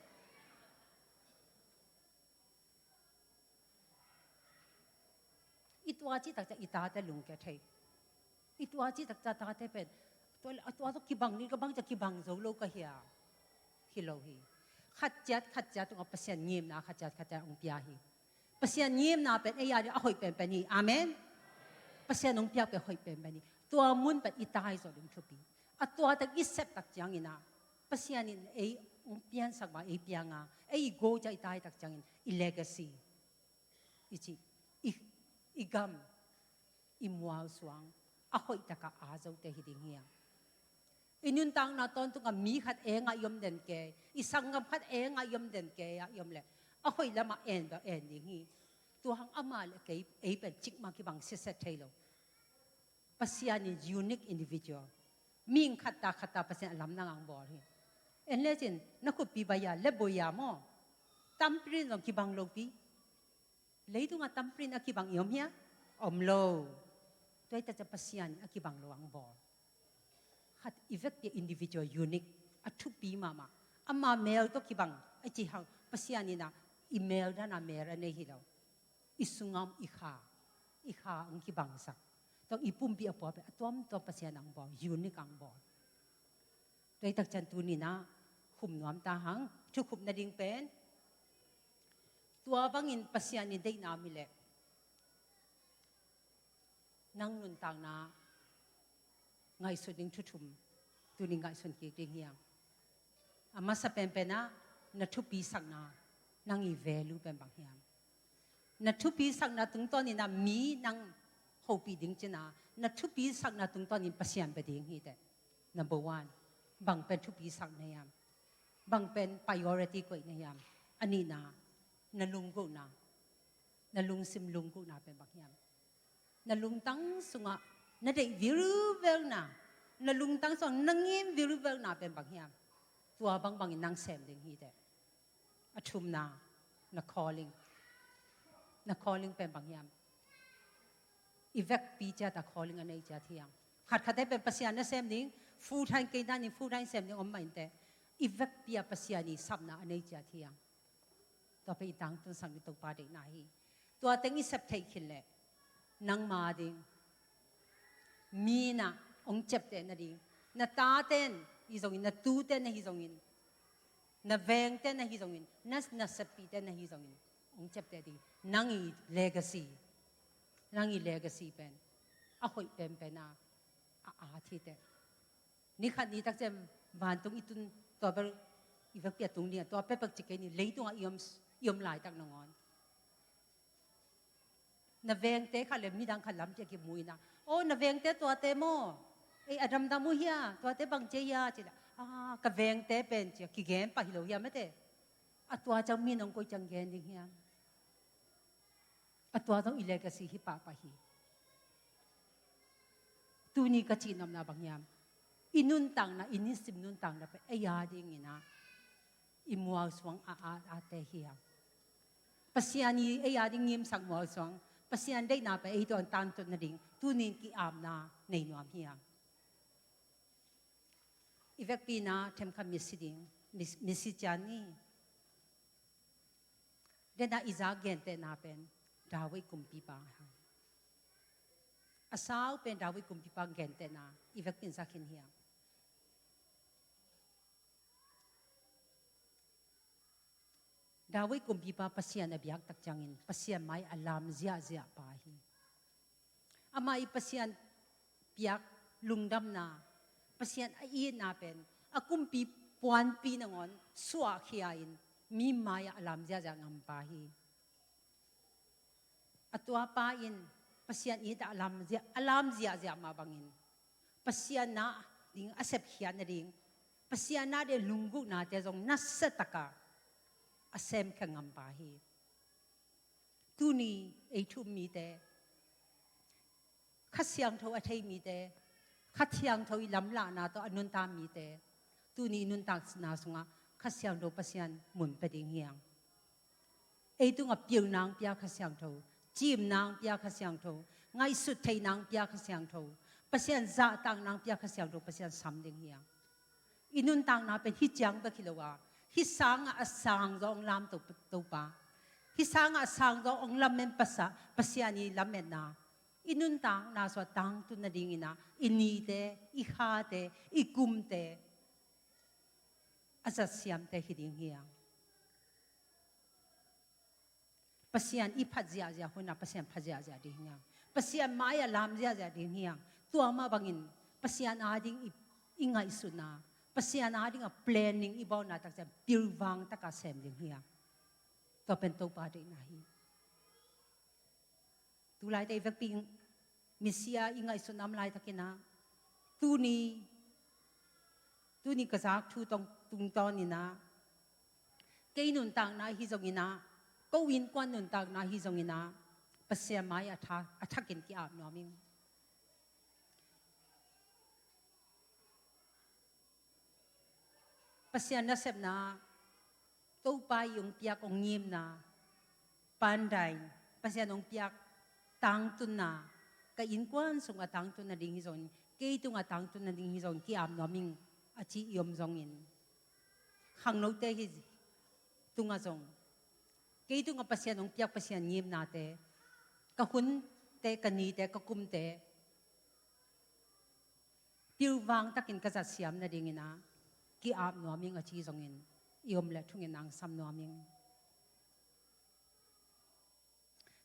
I tua cih takciang i tate lungkia thei. I tua cih takciang tate pen tua, tua tawh kibang ni, ka bang ciang kibang zo lo ka hia? Hi lo hi. Khat ciat khat ciat tungah Pasian ngimna khat ciat khat ciat hong pia hi. Pasian ngimna pen ei a ding a hoih penpen hi. Amen. Pasian hong piak pen hoih penpen hi. Tua mun pen i tai zawh ding thupi. A tua tak i sep tak ciangin ah Pasian in ei hong piansak ma, ei pianga, ei i go ciang i tai tak ciangin i legacy, i ci, i, i gam, i mualsuang a hoih takah a zote hi ding hi a. I nuntakna tawntungah mi khat engah i om den kei, i sanggam khat engah i om den kei ah i om leh a hoih lamah en bel en ding hi. Tua hang amah le kei ei pen cikmah kibang siasia thei lo. Pasian in unique individual, mihing khatta khatta Pasian a lamdang ang bawl hi. En lecin na khutpi bai a, le boi a maw, thumbprint zong kibang lopi. Leitungah thumbprint a kibang i om hia? Om lo. Tua hi takciang Pasian in a kibang lo ang bawl. Khat i vekpi a individual, unique, a thupi mahmah. Ama mel tawh kibang a ci hang Pasian in ah i mel dana mel a nei hi lo. I sungah om i kha, i kha ang kibangsak. Tua i pumpi a pua pen a tuamtuam Pasian ang bawl, unique ang bawl. Tua hi takciang tuni-in ah khum nuam ta hang, thukhupna ding pen tua bangin Pasian in deihna om hi leh nang nuntakna ngaihsut ding thu thum tuni ngaihsun kik ding hi hang. A masa penpen ah na thupisakna, nang i value pen bang hiam? Na thupisakna tungtawnin ah mi nang hopih ding cin a, na thupisakna tungtawnin Pasian bia ding hi teh. Number one, bang pen thupisak na hiam? Bang pen priority koih na hiam? A nihna, na lunggulhna, na lungsim lunggulhna pen bang hiam? Na lungtang sungah na deih vilvelna, na lungtang sungah na ngim vilvelna pen bang hiam? Tua bangbangin nang sem ding hi teh. A thumna, na calling. Na calling pen bang hiam? I vekpi ciat a calling a nei ciat hi hang. Khatkhatte pen Pasian na sem ding, full time kei danin full time sem ding om mah inteh. I vekpi a Pasian i sapna a nei ciat hi hang. Tua pen i tangtunsak ding Topa deihna hi. Tua teng i sep theih khin leh nangma ding, mi in ah hong ciapteh nading, na taten hi zongin, na tuten na hi zongin, na vengten na hi zongin, na, na seppihten na hi zongin hong ciapteh ding. Nang i legacy, nang i legacy pen a hoih penpen a, a at hi teh. Ni khat ni takciang vantung i tun, tua bel i vekpi a tung ding a, tua pekpek ci kei ni, leitungah i om, i om laitak nangawn. Na vengte khat le midang khat lampi a kimu in ah, "Oh, na vengte tuate maw? Ei, a damdam uh hia? Tuate bang ci hia?" ci leh, "Ah, ka vengte pen," ci a kigen pah hi lo hiam mete? A tua ciang mi nong koi ciang gen ding hiam? A tua zong i legacy hi pahpah hi. Tuni ka cihnopna bang hiam? I nuntakna, i nisim nuntakna pen ei a dingin ah i mualsuang a at atte hi a. Pasian i ei a ding ngimsak mualsuang, Pasian deihna pen ei tawh tangtun nading tunin ki-apna nei nuam hi a. I vekpi-in ah themkhat misi ding, mis-, misi cian ni. Dena i zak gentehna pen David kumpipa hi a. A sau pen David kumpipa gentehna i vekpi-in zak khin hi a. David kumpipa Pasian a biak tak ciangin Pasian mai a lam ziahziah pa hi. Amah i Pasian piak lungdamna, Pasian a itna pen a kumpi puanpi nangawn suahkhia-in mi mai-ah a lam ziahziah ngam pa hi. A tua pa in Pasian it a lam zia-, a lam ziahziah mah bangin Pasian na ding a sepkhiat nading, Pasian na ding lunggulhnate zong nasia taka a semkhia ngam pa hi. Tuni ei thu-um mite, Kha Siangtho a thei mite, Kha Siangtho i lamlahna tawh a nuntak mite, tuni i nuntakna sungah Kha Siangtho Pasian mun pia ding hi hang. Ei tungah pilna hong pia Kha Siangtho, cimna hong pia Kha Siangtho, ngaihsut theihna hong pia Kha Siangtho, Pasian zahtakna hong pia Kha Siangtho Pasian sam ding hi hang. I nuntakna pen hih ciang bek hi lo a, hih sangah a sangzaw hong lam To-, Topa. Hih sangah a sangzaw hong lamen Pasa-, Pasian i lametna, i nuntakna sungah tangtun nadingin ah i nite, i khate, i kumte a zatsiamte hi ding hi hang. Pasian i phat ziahziah hunah Pasian phat ziahziah ding hi hang. Pasian mai-ah lam ziahziah ding hi hang. Tua mah bangin Pasian ading i, i ngaihsutna, Pasian ading a planning i bawlna tak ciang pilvang taka sem ding hi hang. Tua pen Topa deihna hi. Tulaite i vekpi misi-a i ngaihsutna om laitakin ah, tuni, tuni ka zak thu tawh tungtawnin ah, kei nuntakna hi zongin ah, ko innkuan nuntakna hi zongin ah, Pasian mai a tha-, a thakin ki-ap nuam ing. Pasian nasepna, Topa i hong piak hong ngimna, paandain, Pasian hong piak tangtunna, ka innkuan sungah tangtun nading hi zongin, kei tungah tangtun nading hi zongin, ki-ap nuam ing a ci i om zongin, khangnote hi tungah zong, kei tungah Pasian hong piak Pasian ngimnate, ka hunte, ka nite, ka kumte, pilvang takin ka zatsiam nadingin ah, ki-ap nuam ing a ci zongin, i om le thungin ang sam nuam ing.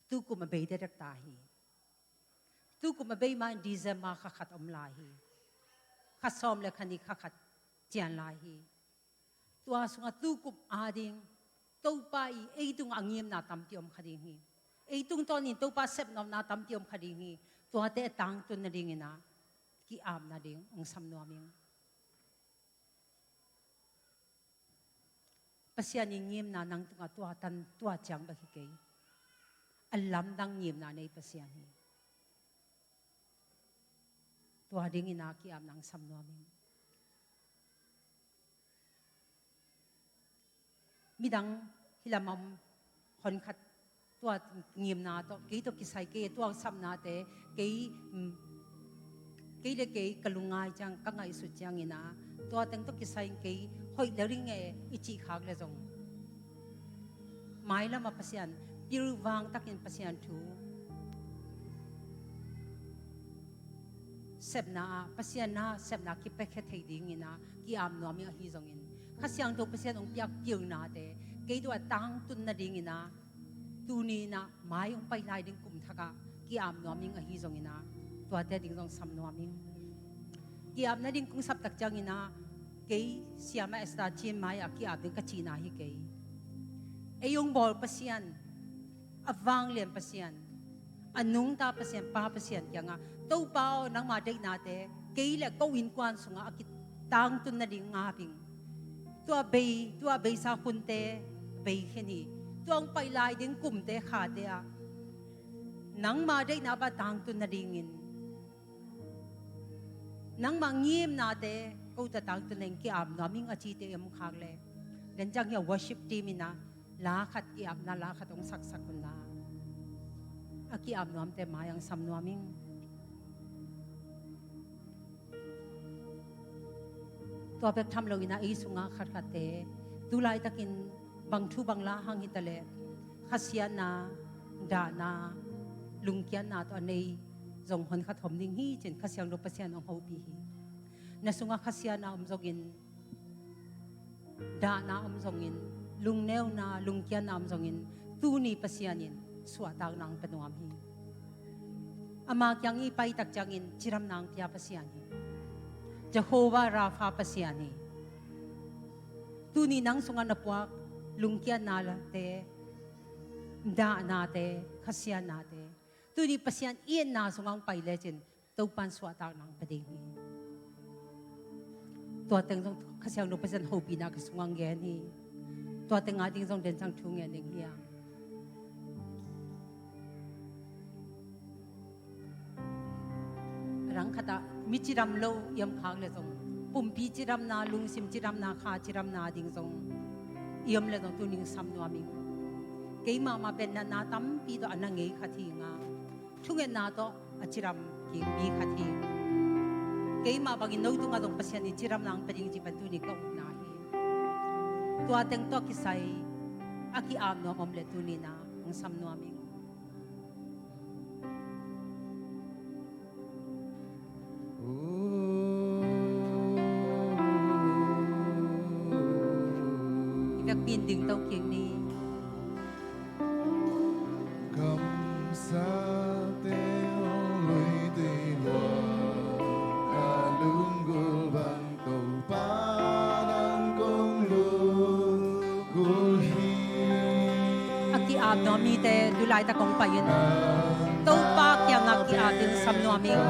Tukum a bei dekdek ta hi. Tukum a bei ma-in December kha khat om lai hi. Kha sawm le kha nih kha khat cian lai hi. Tua sungah tukum ading Topa i ei tungah a ngimna tampi om kha ding hi. Ei tungtawnin Topa sepnopna tampi om kha ding hi. Tuate tangtun nadingin ah, ki-ap nading hong sam nuam ing. Pasian i ngimna nang tungah tua tan, tua ciang bek hi kei. A lamdang ngimna nei Pasian hi. Tua dingin ah ki-apna hong sam nuam ing. Midang hih lam a om honkhat tua ngimna tawh, kei tawh kisai kei, tua sapnate, kei, mm, kei le kei ka lungngai ciang, ka ngaihsut ciangin ah, tua teng tawh kisai kei hoih le ring e i cih khak le zong, mailam ah Pasian, pilvang takin Pasian thu sepna ah, Pasian na sepna kipiakhia thei dingin ah, ki-ap nuam ing ahi zongin, Kha Siangtho Pasian hong piak pilnate, kei tungah tangtun nadingin ah, tuni in ah mai hong pai lai ding kum thak ah, ki-ap nuam ing ahi zongin ah, tuate ding zong sam nuam ing. Ki-ap nading kong sap tak ciangin ah, kei Siama Esther Chin mai-ah ki-ap ding ka cihna hi kei. Ei hong bawl Pasian, a vanglian Pasian, a nungta Pasian, Pa Pasian kiangah, Topa aw, nangma deihnate kei le ko innkuan sungah a kitangtun nading ngap ing. Tua bei, tua beisa hunte bei khin hi. Tua hong pai lai ding kumte khate ah, nangma deihna bang tangtun nadingin, nangma ngimnate ko tawh tangtun nading ki-ap nuam ing a cite i om khak le, Ken ciang hi a worship team in a la khat ki-apna la khat hong saksak un la, a ki-ap nuamte mai-ah hong sam nuam ing. Tua bek tham loin a, ei sunga khatkhatte tu laitakin bang thu bang la hang hi ta leh, khasiatna, dahna, lungkiatna tawh a nei zong hon khat hom ding hi ci-in Kha Siangtho Pasian hong hopih hi. Na sungah khasiatna om zongin, dahna om zongin, lungneuna, lungkiatna om zongin, tuni Pasian in suahtakna hong pia nuam hi. Ama kiang i pai tak ciangin cidamna hong pia Pasian hi. Jehovah Rapha Pasian hi. Tuni nang sungah na puak lungkiatnate, dahnate, khasiatnate, tuni Pasian i etna sungah hong pai lecin Topa'n suahtakna hong pia ding hi. Tua teng zong Kha Siangtho Pasian hopihna ka sungah hong gen hi. Tua teng ading zong den ciang thu ngen ding hi hang. A dang khatah mi cidam lo i om khak leh zong, pumpi cidamna, lungsim cidamna, kha cidamna ding zong i om leh zong tuni hong sam nuam ing. Keimah mah pen natna tampi tawh a na ngei khat hi ing a, thungetna tawh a cidam kik mi khat hi. Keimah bangin no tungah zong Pasian in cidamna hong pia ding cih pen tuni ka upna hi. Tua teng tawh kisai a ki-ap nuam om leh tuni-in ah hong sam nuam ing. I vekpi-in dingto kik ni. Kamsate hong lui tui lua, ka lunggulh bang Topa nang kong lunggulh hi. A ki-ap nuam mite tu laitak hong pai-in Topa kiangah ki-ap ding sam nuam ing.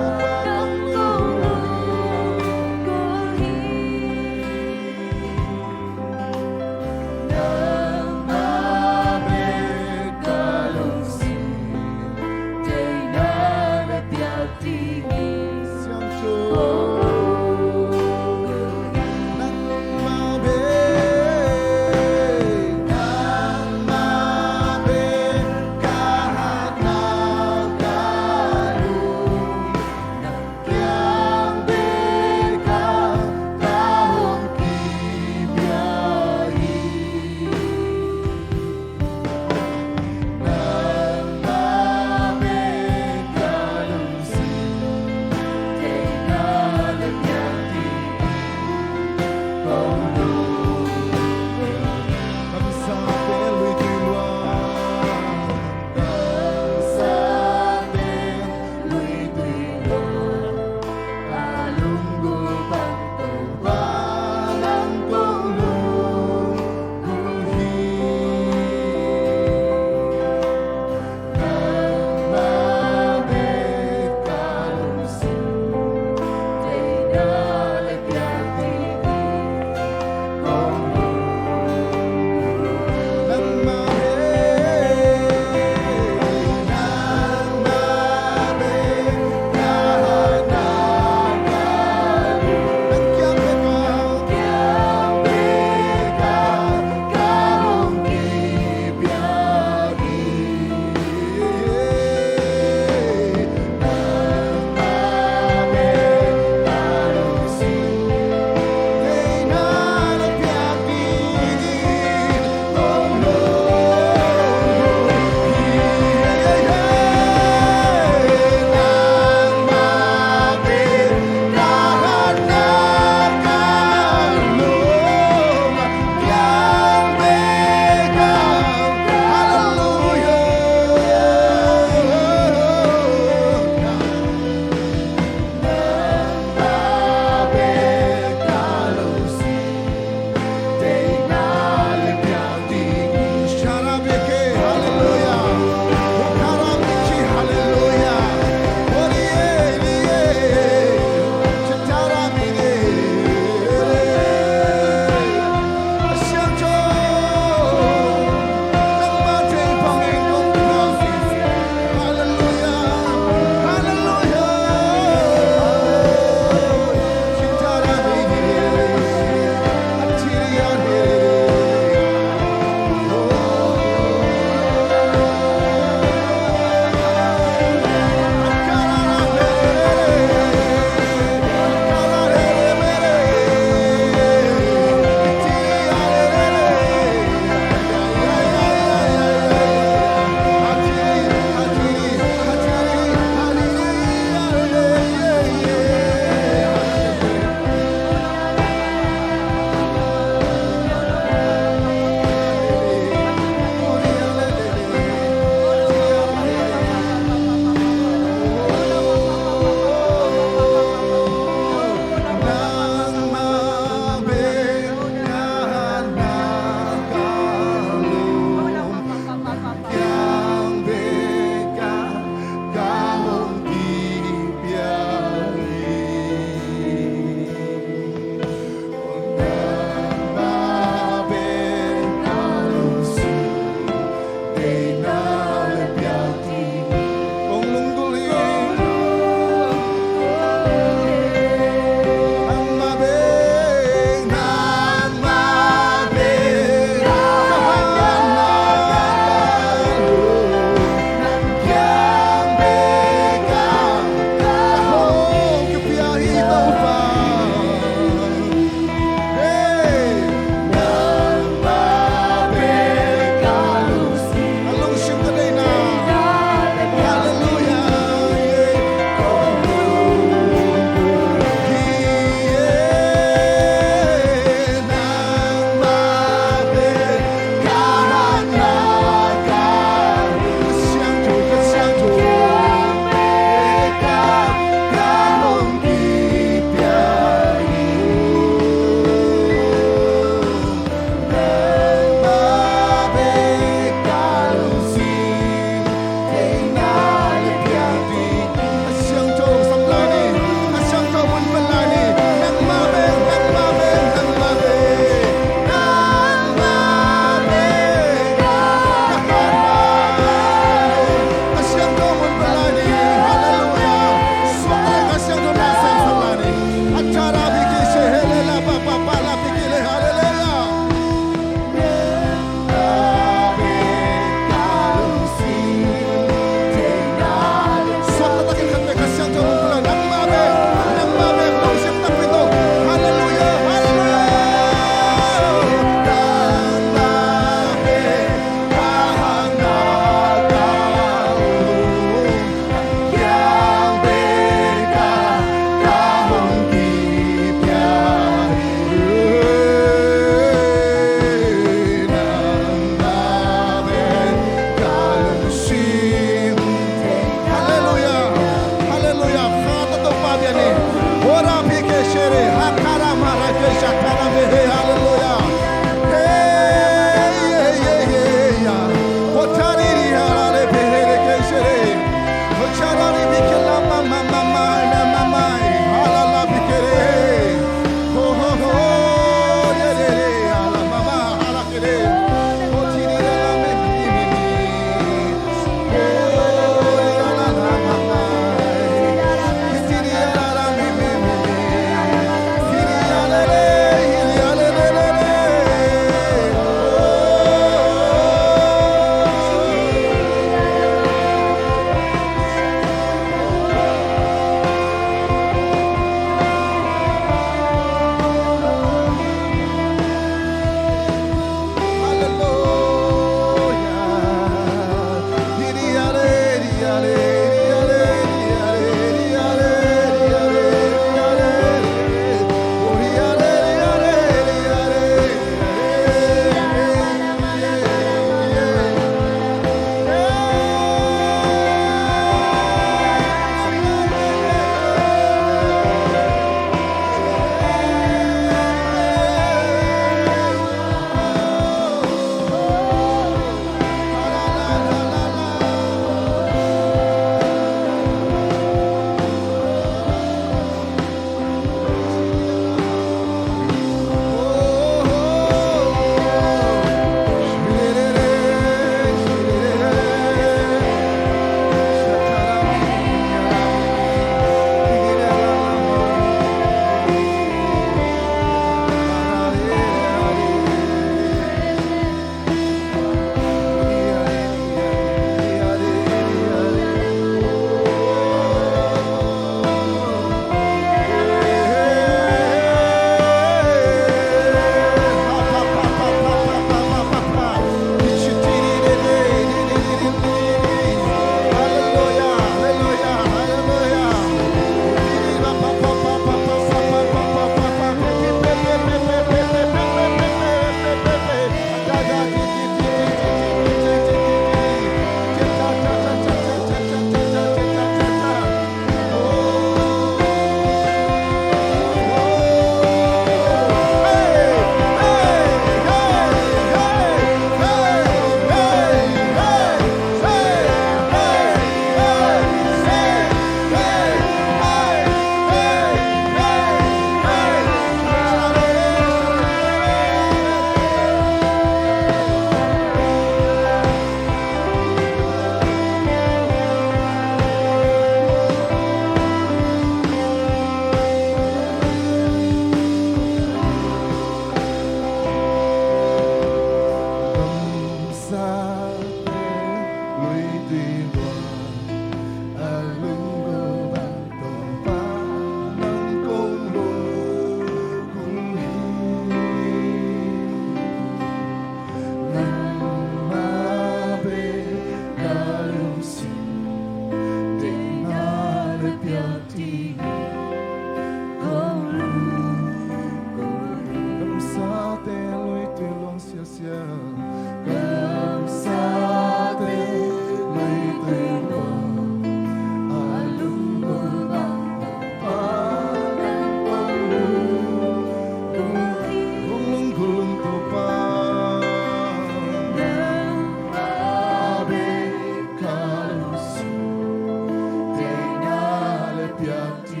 Khat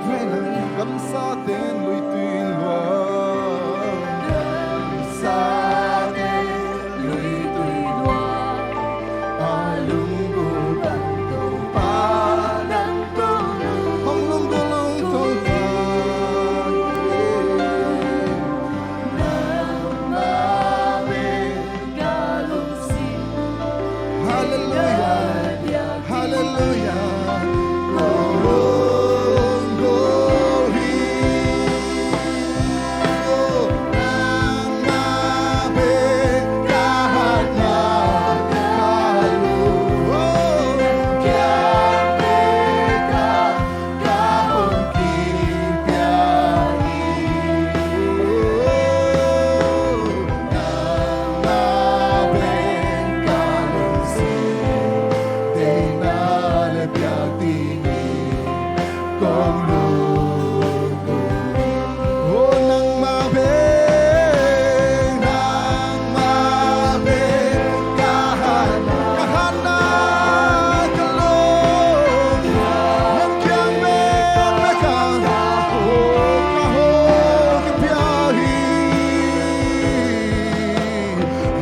vei nang gamsa ten luitui luang. Gamsa ten luitui luang. A lunggulh tang Topa nang kong lungkul. Hong lunggulh hong Topa. Nangmah bek ka lungsim. Halleluiah. Halleluiah. Kong lungkul hi. Oh, nangmah bek ka hatna ka lungsim. Oh, nangmah bek ka ka hong kipia hi. Nangmah bek ka lungsim, deihna le piak ding hi. Kong lungkul. Oh, nangmah bek, nangmah bek ka hatna, ka hatna ka lungsim. Nang kiang bek, bek ka, oh, ka hong kipia hi.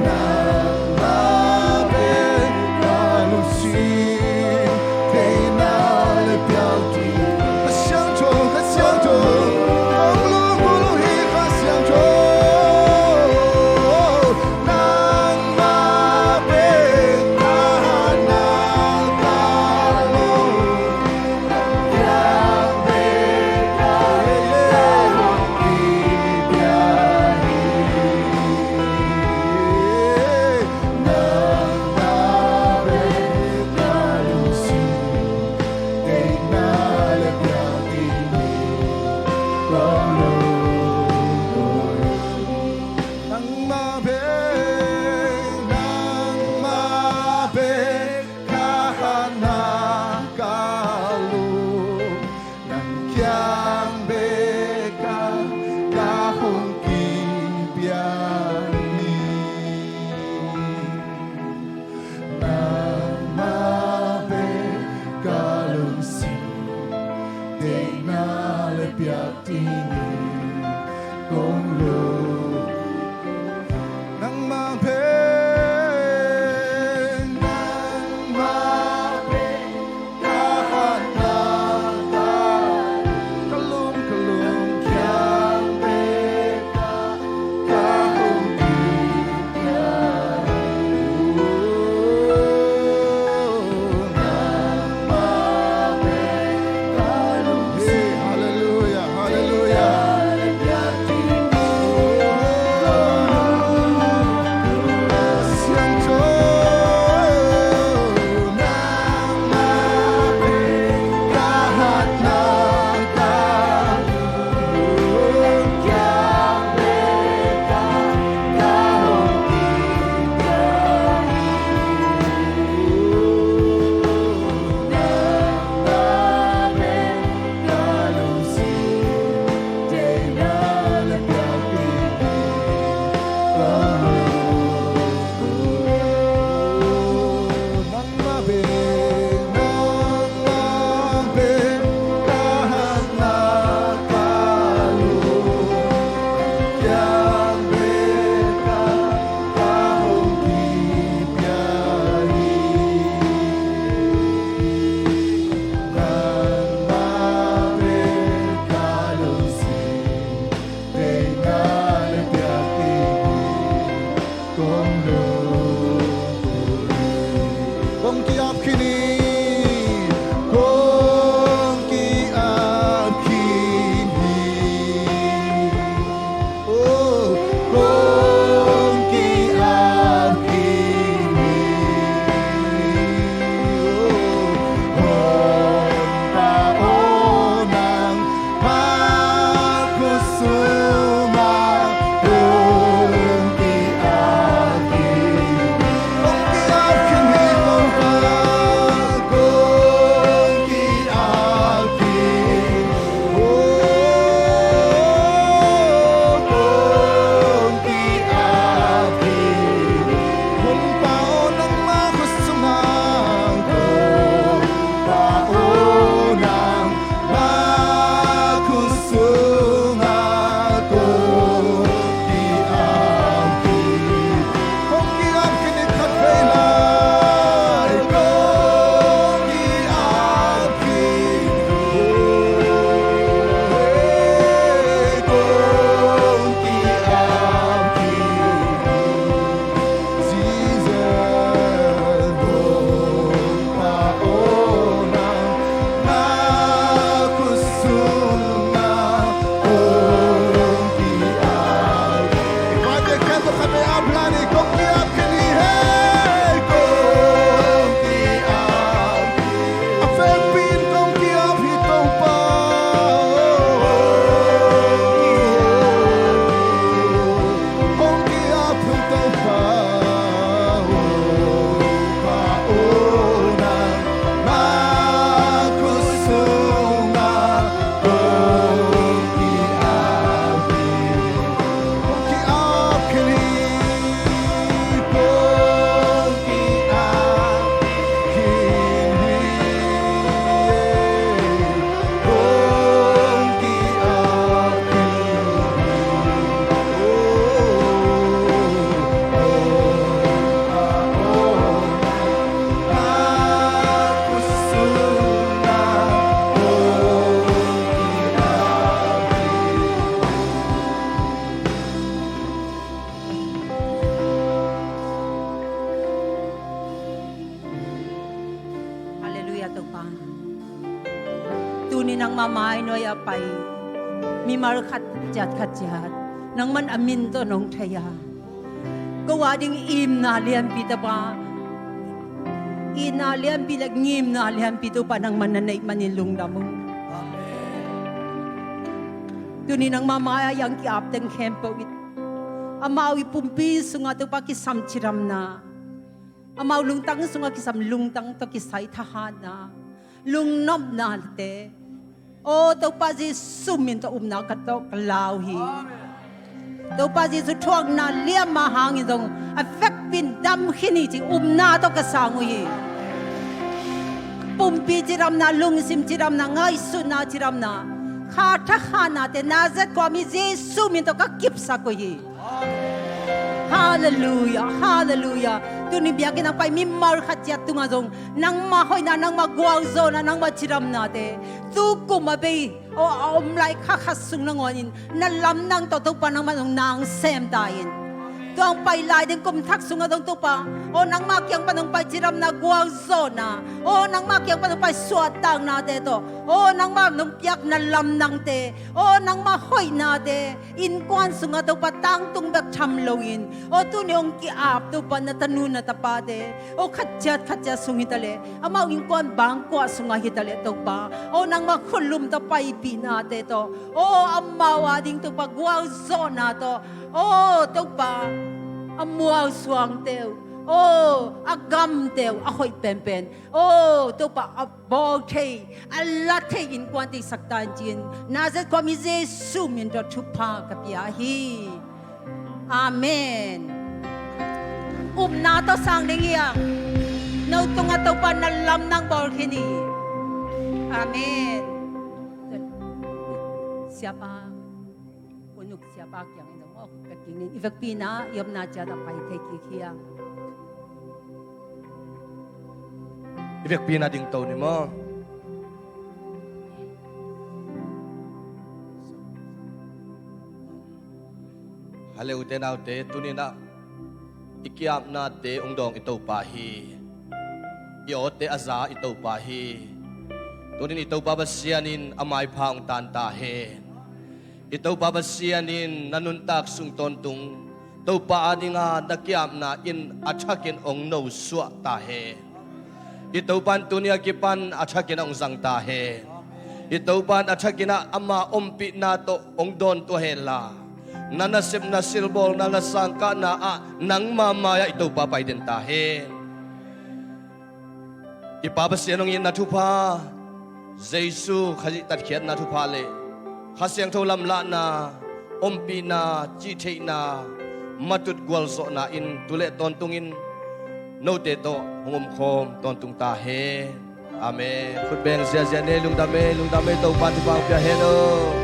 Nangmah bek ka lungsim, deihna le piak ding. Kha Siangtho, Kha Siangtho, hong lungkul hi Kha Siangtho. Nangmah bek ka hatna ka lungsim. Nangmah bek, nangmah bek ka hatna ka lungsim. Nang kiang bek ka, ka hong kipia hi. Nangmah bek ka lungsim, deihna le piak ding hi. Kong lungkul. Nangmah bek, nangmah bek ka hatna ka, ka lungsim, ka lungsim kiang bek ka, ka hong kipia. Nangmah bek ka lungsim. Hey, halleluiah, halleluiah. Tuni nangma mai nuai-ah pai mimal khat ciat khat ciat nangman a min tawh nong thei a, ko a ding imna lianpi tapa, itna lianpi le ngimna lianpi Topa nangman na neih manin lungdam ung. Tuni nangma mai-ah i ang ki-ap teng khempeuh in amau i pumpi sungah Topa kisam cidamna, amau lungtang sungah kisam lungtang tawh kisai thahatna, lungnopnate, aw Topa Jesu min tawh upna ka tawh ka lau hi. Topa Jesu thuakna liamma hangin zong a vekpi in dam khin hi ci upna tawh ka sang uh hi. Pumpi cidamna, lungsim cidamna, ngaihsutna cidamna, kha thahatnate Nazareth khuami Jesu min tawh ka kipsak uh hi. Halleluiah, halleluiah. Tuni biakinn a pai mimal khat ciat tungah zong nangma hoihna, nangma gualzawhna, nangma cidamnate tu kum a bei, aw, a om lai kha khat sung nangawnin na lamdang tawh Topa nangman hong nang sem ta in. Tua hong pai lai ding kum thak sungah zong Topa, aw, nangma kiang pan hong pai cidamna, gualzawhna, aw, nangma kiang pan hong pai suahtaknate tawh, aw, nangma nong piakna lamdangte, aw, nangma hoihnate innkuan sungah Topa tangtung bek tham loin, aw, tuni hong ki-ap Topa na tanu na tapate, aw, khat ciat khat ciat sung hitaleh, amau innkuan bangkuah sungah hitaleh Topa, aw, nangma khullum tawh paipihnate tawh, aw, amau a ding Topa gualzawhna tawh, aw Topa, a mualsuangte uh, aw, a gamte uh a hoih penpen, aw Topa, a bawl thei, a la thei innkuan teisak ta in ci-in Nazareth khuami Jesu min tawh thupha ka pia hi. Amen. Upna tawh sang ding hi a, no tungah Topa na lamdang bawl khin hi. Amen. Siapa, unuk siapa kiangin zong aw ka kingin i vekpi-in ah i omna ciat ah pai thei kik hi a. I vekpi-in ah dingto ni maw? Hale ute naute, tuni-in ah i ki-apnate hong dawng i Topa hi. I awte a za i Topa hi. Tuni-in i Topa Pasian in a maipha hong taan ta hen. I Topa Pasian in na nuntak sung tawntung Topa a dinga na ki-apna in a thakin hong nosuah ta hen. I Topa in tuni a kipan a thakin hong zang ta hen. I Topa in a thakin ah ama ompihna tawh hong dawntuah henla, na nasepna silbawl, na na sangkahna ah nangma mai-ah i Topa pai den ta hen. I Pa Pasian hong itna thupha, Jesu Khazih tatkhiatna thupha le Kha Siangtho lamlahna, ompihna, cihtheihna, matut gualzawhna in tu le tawntungin note tawh hong omkhawm tawntung ta hen. Amen. Khut beng ziahziah ni, lungdam e, lungdam e, Topa in thupha hong pia hen aw.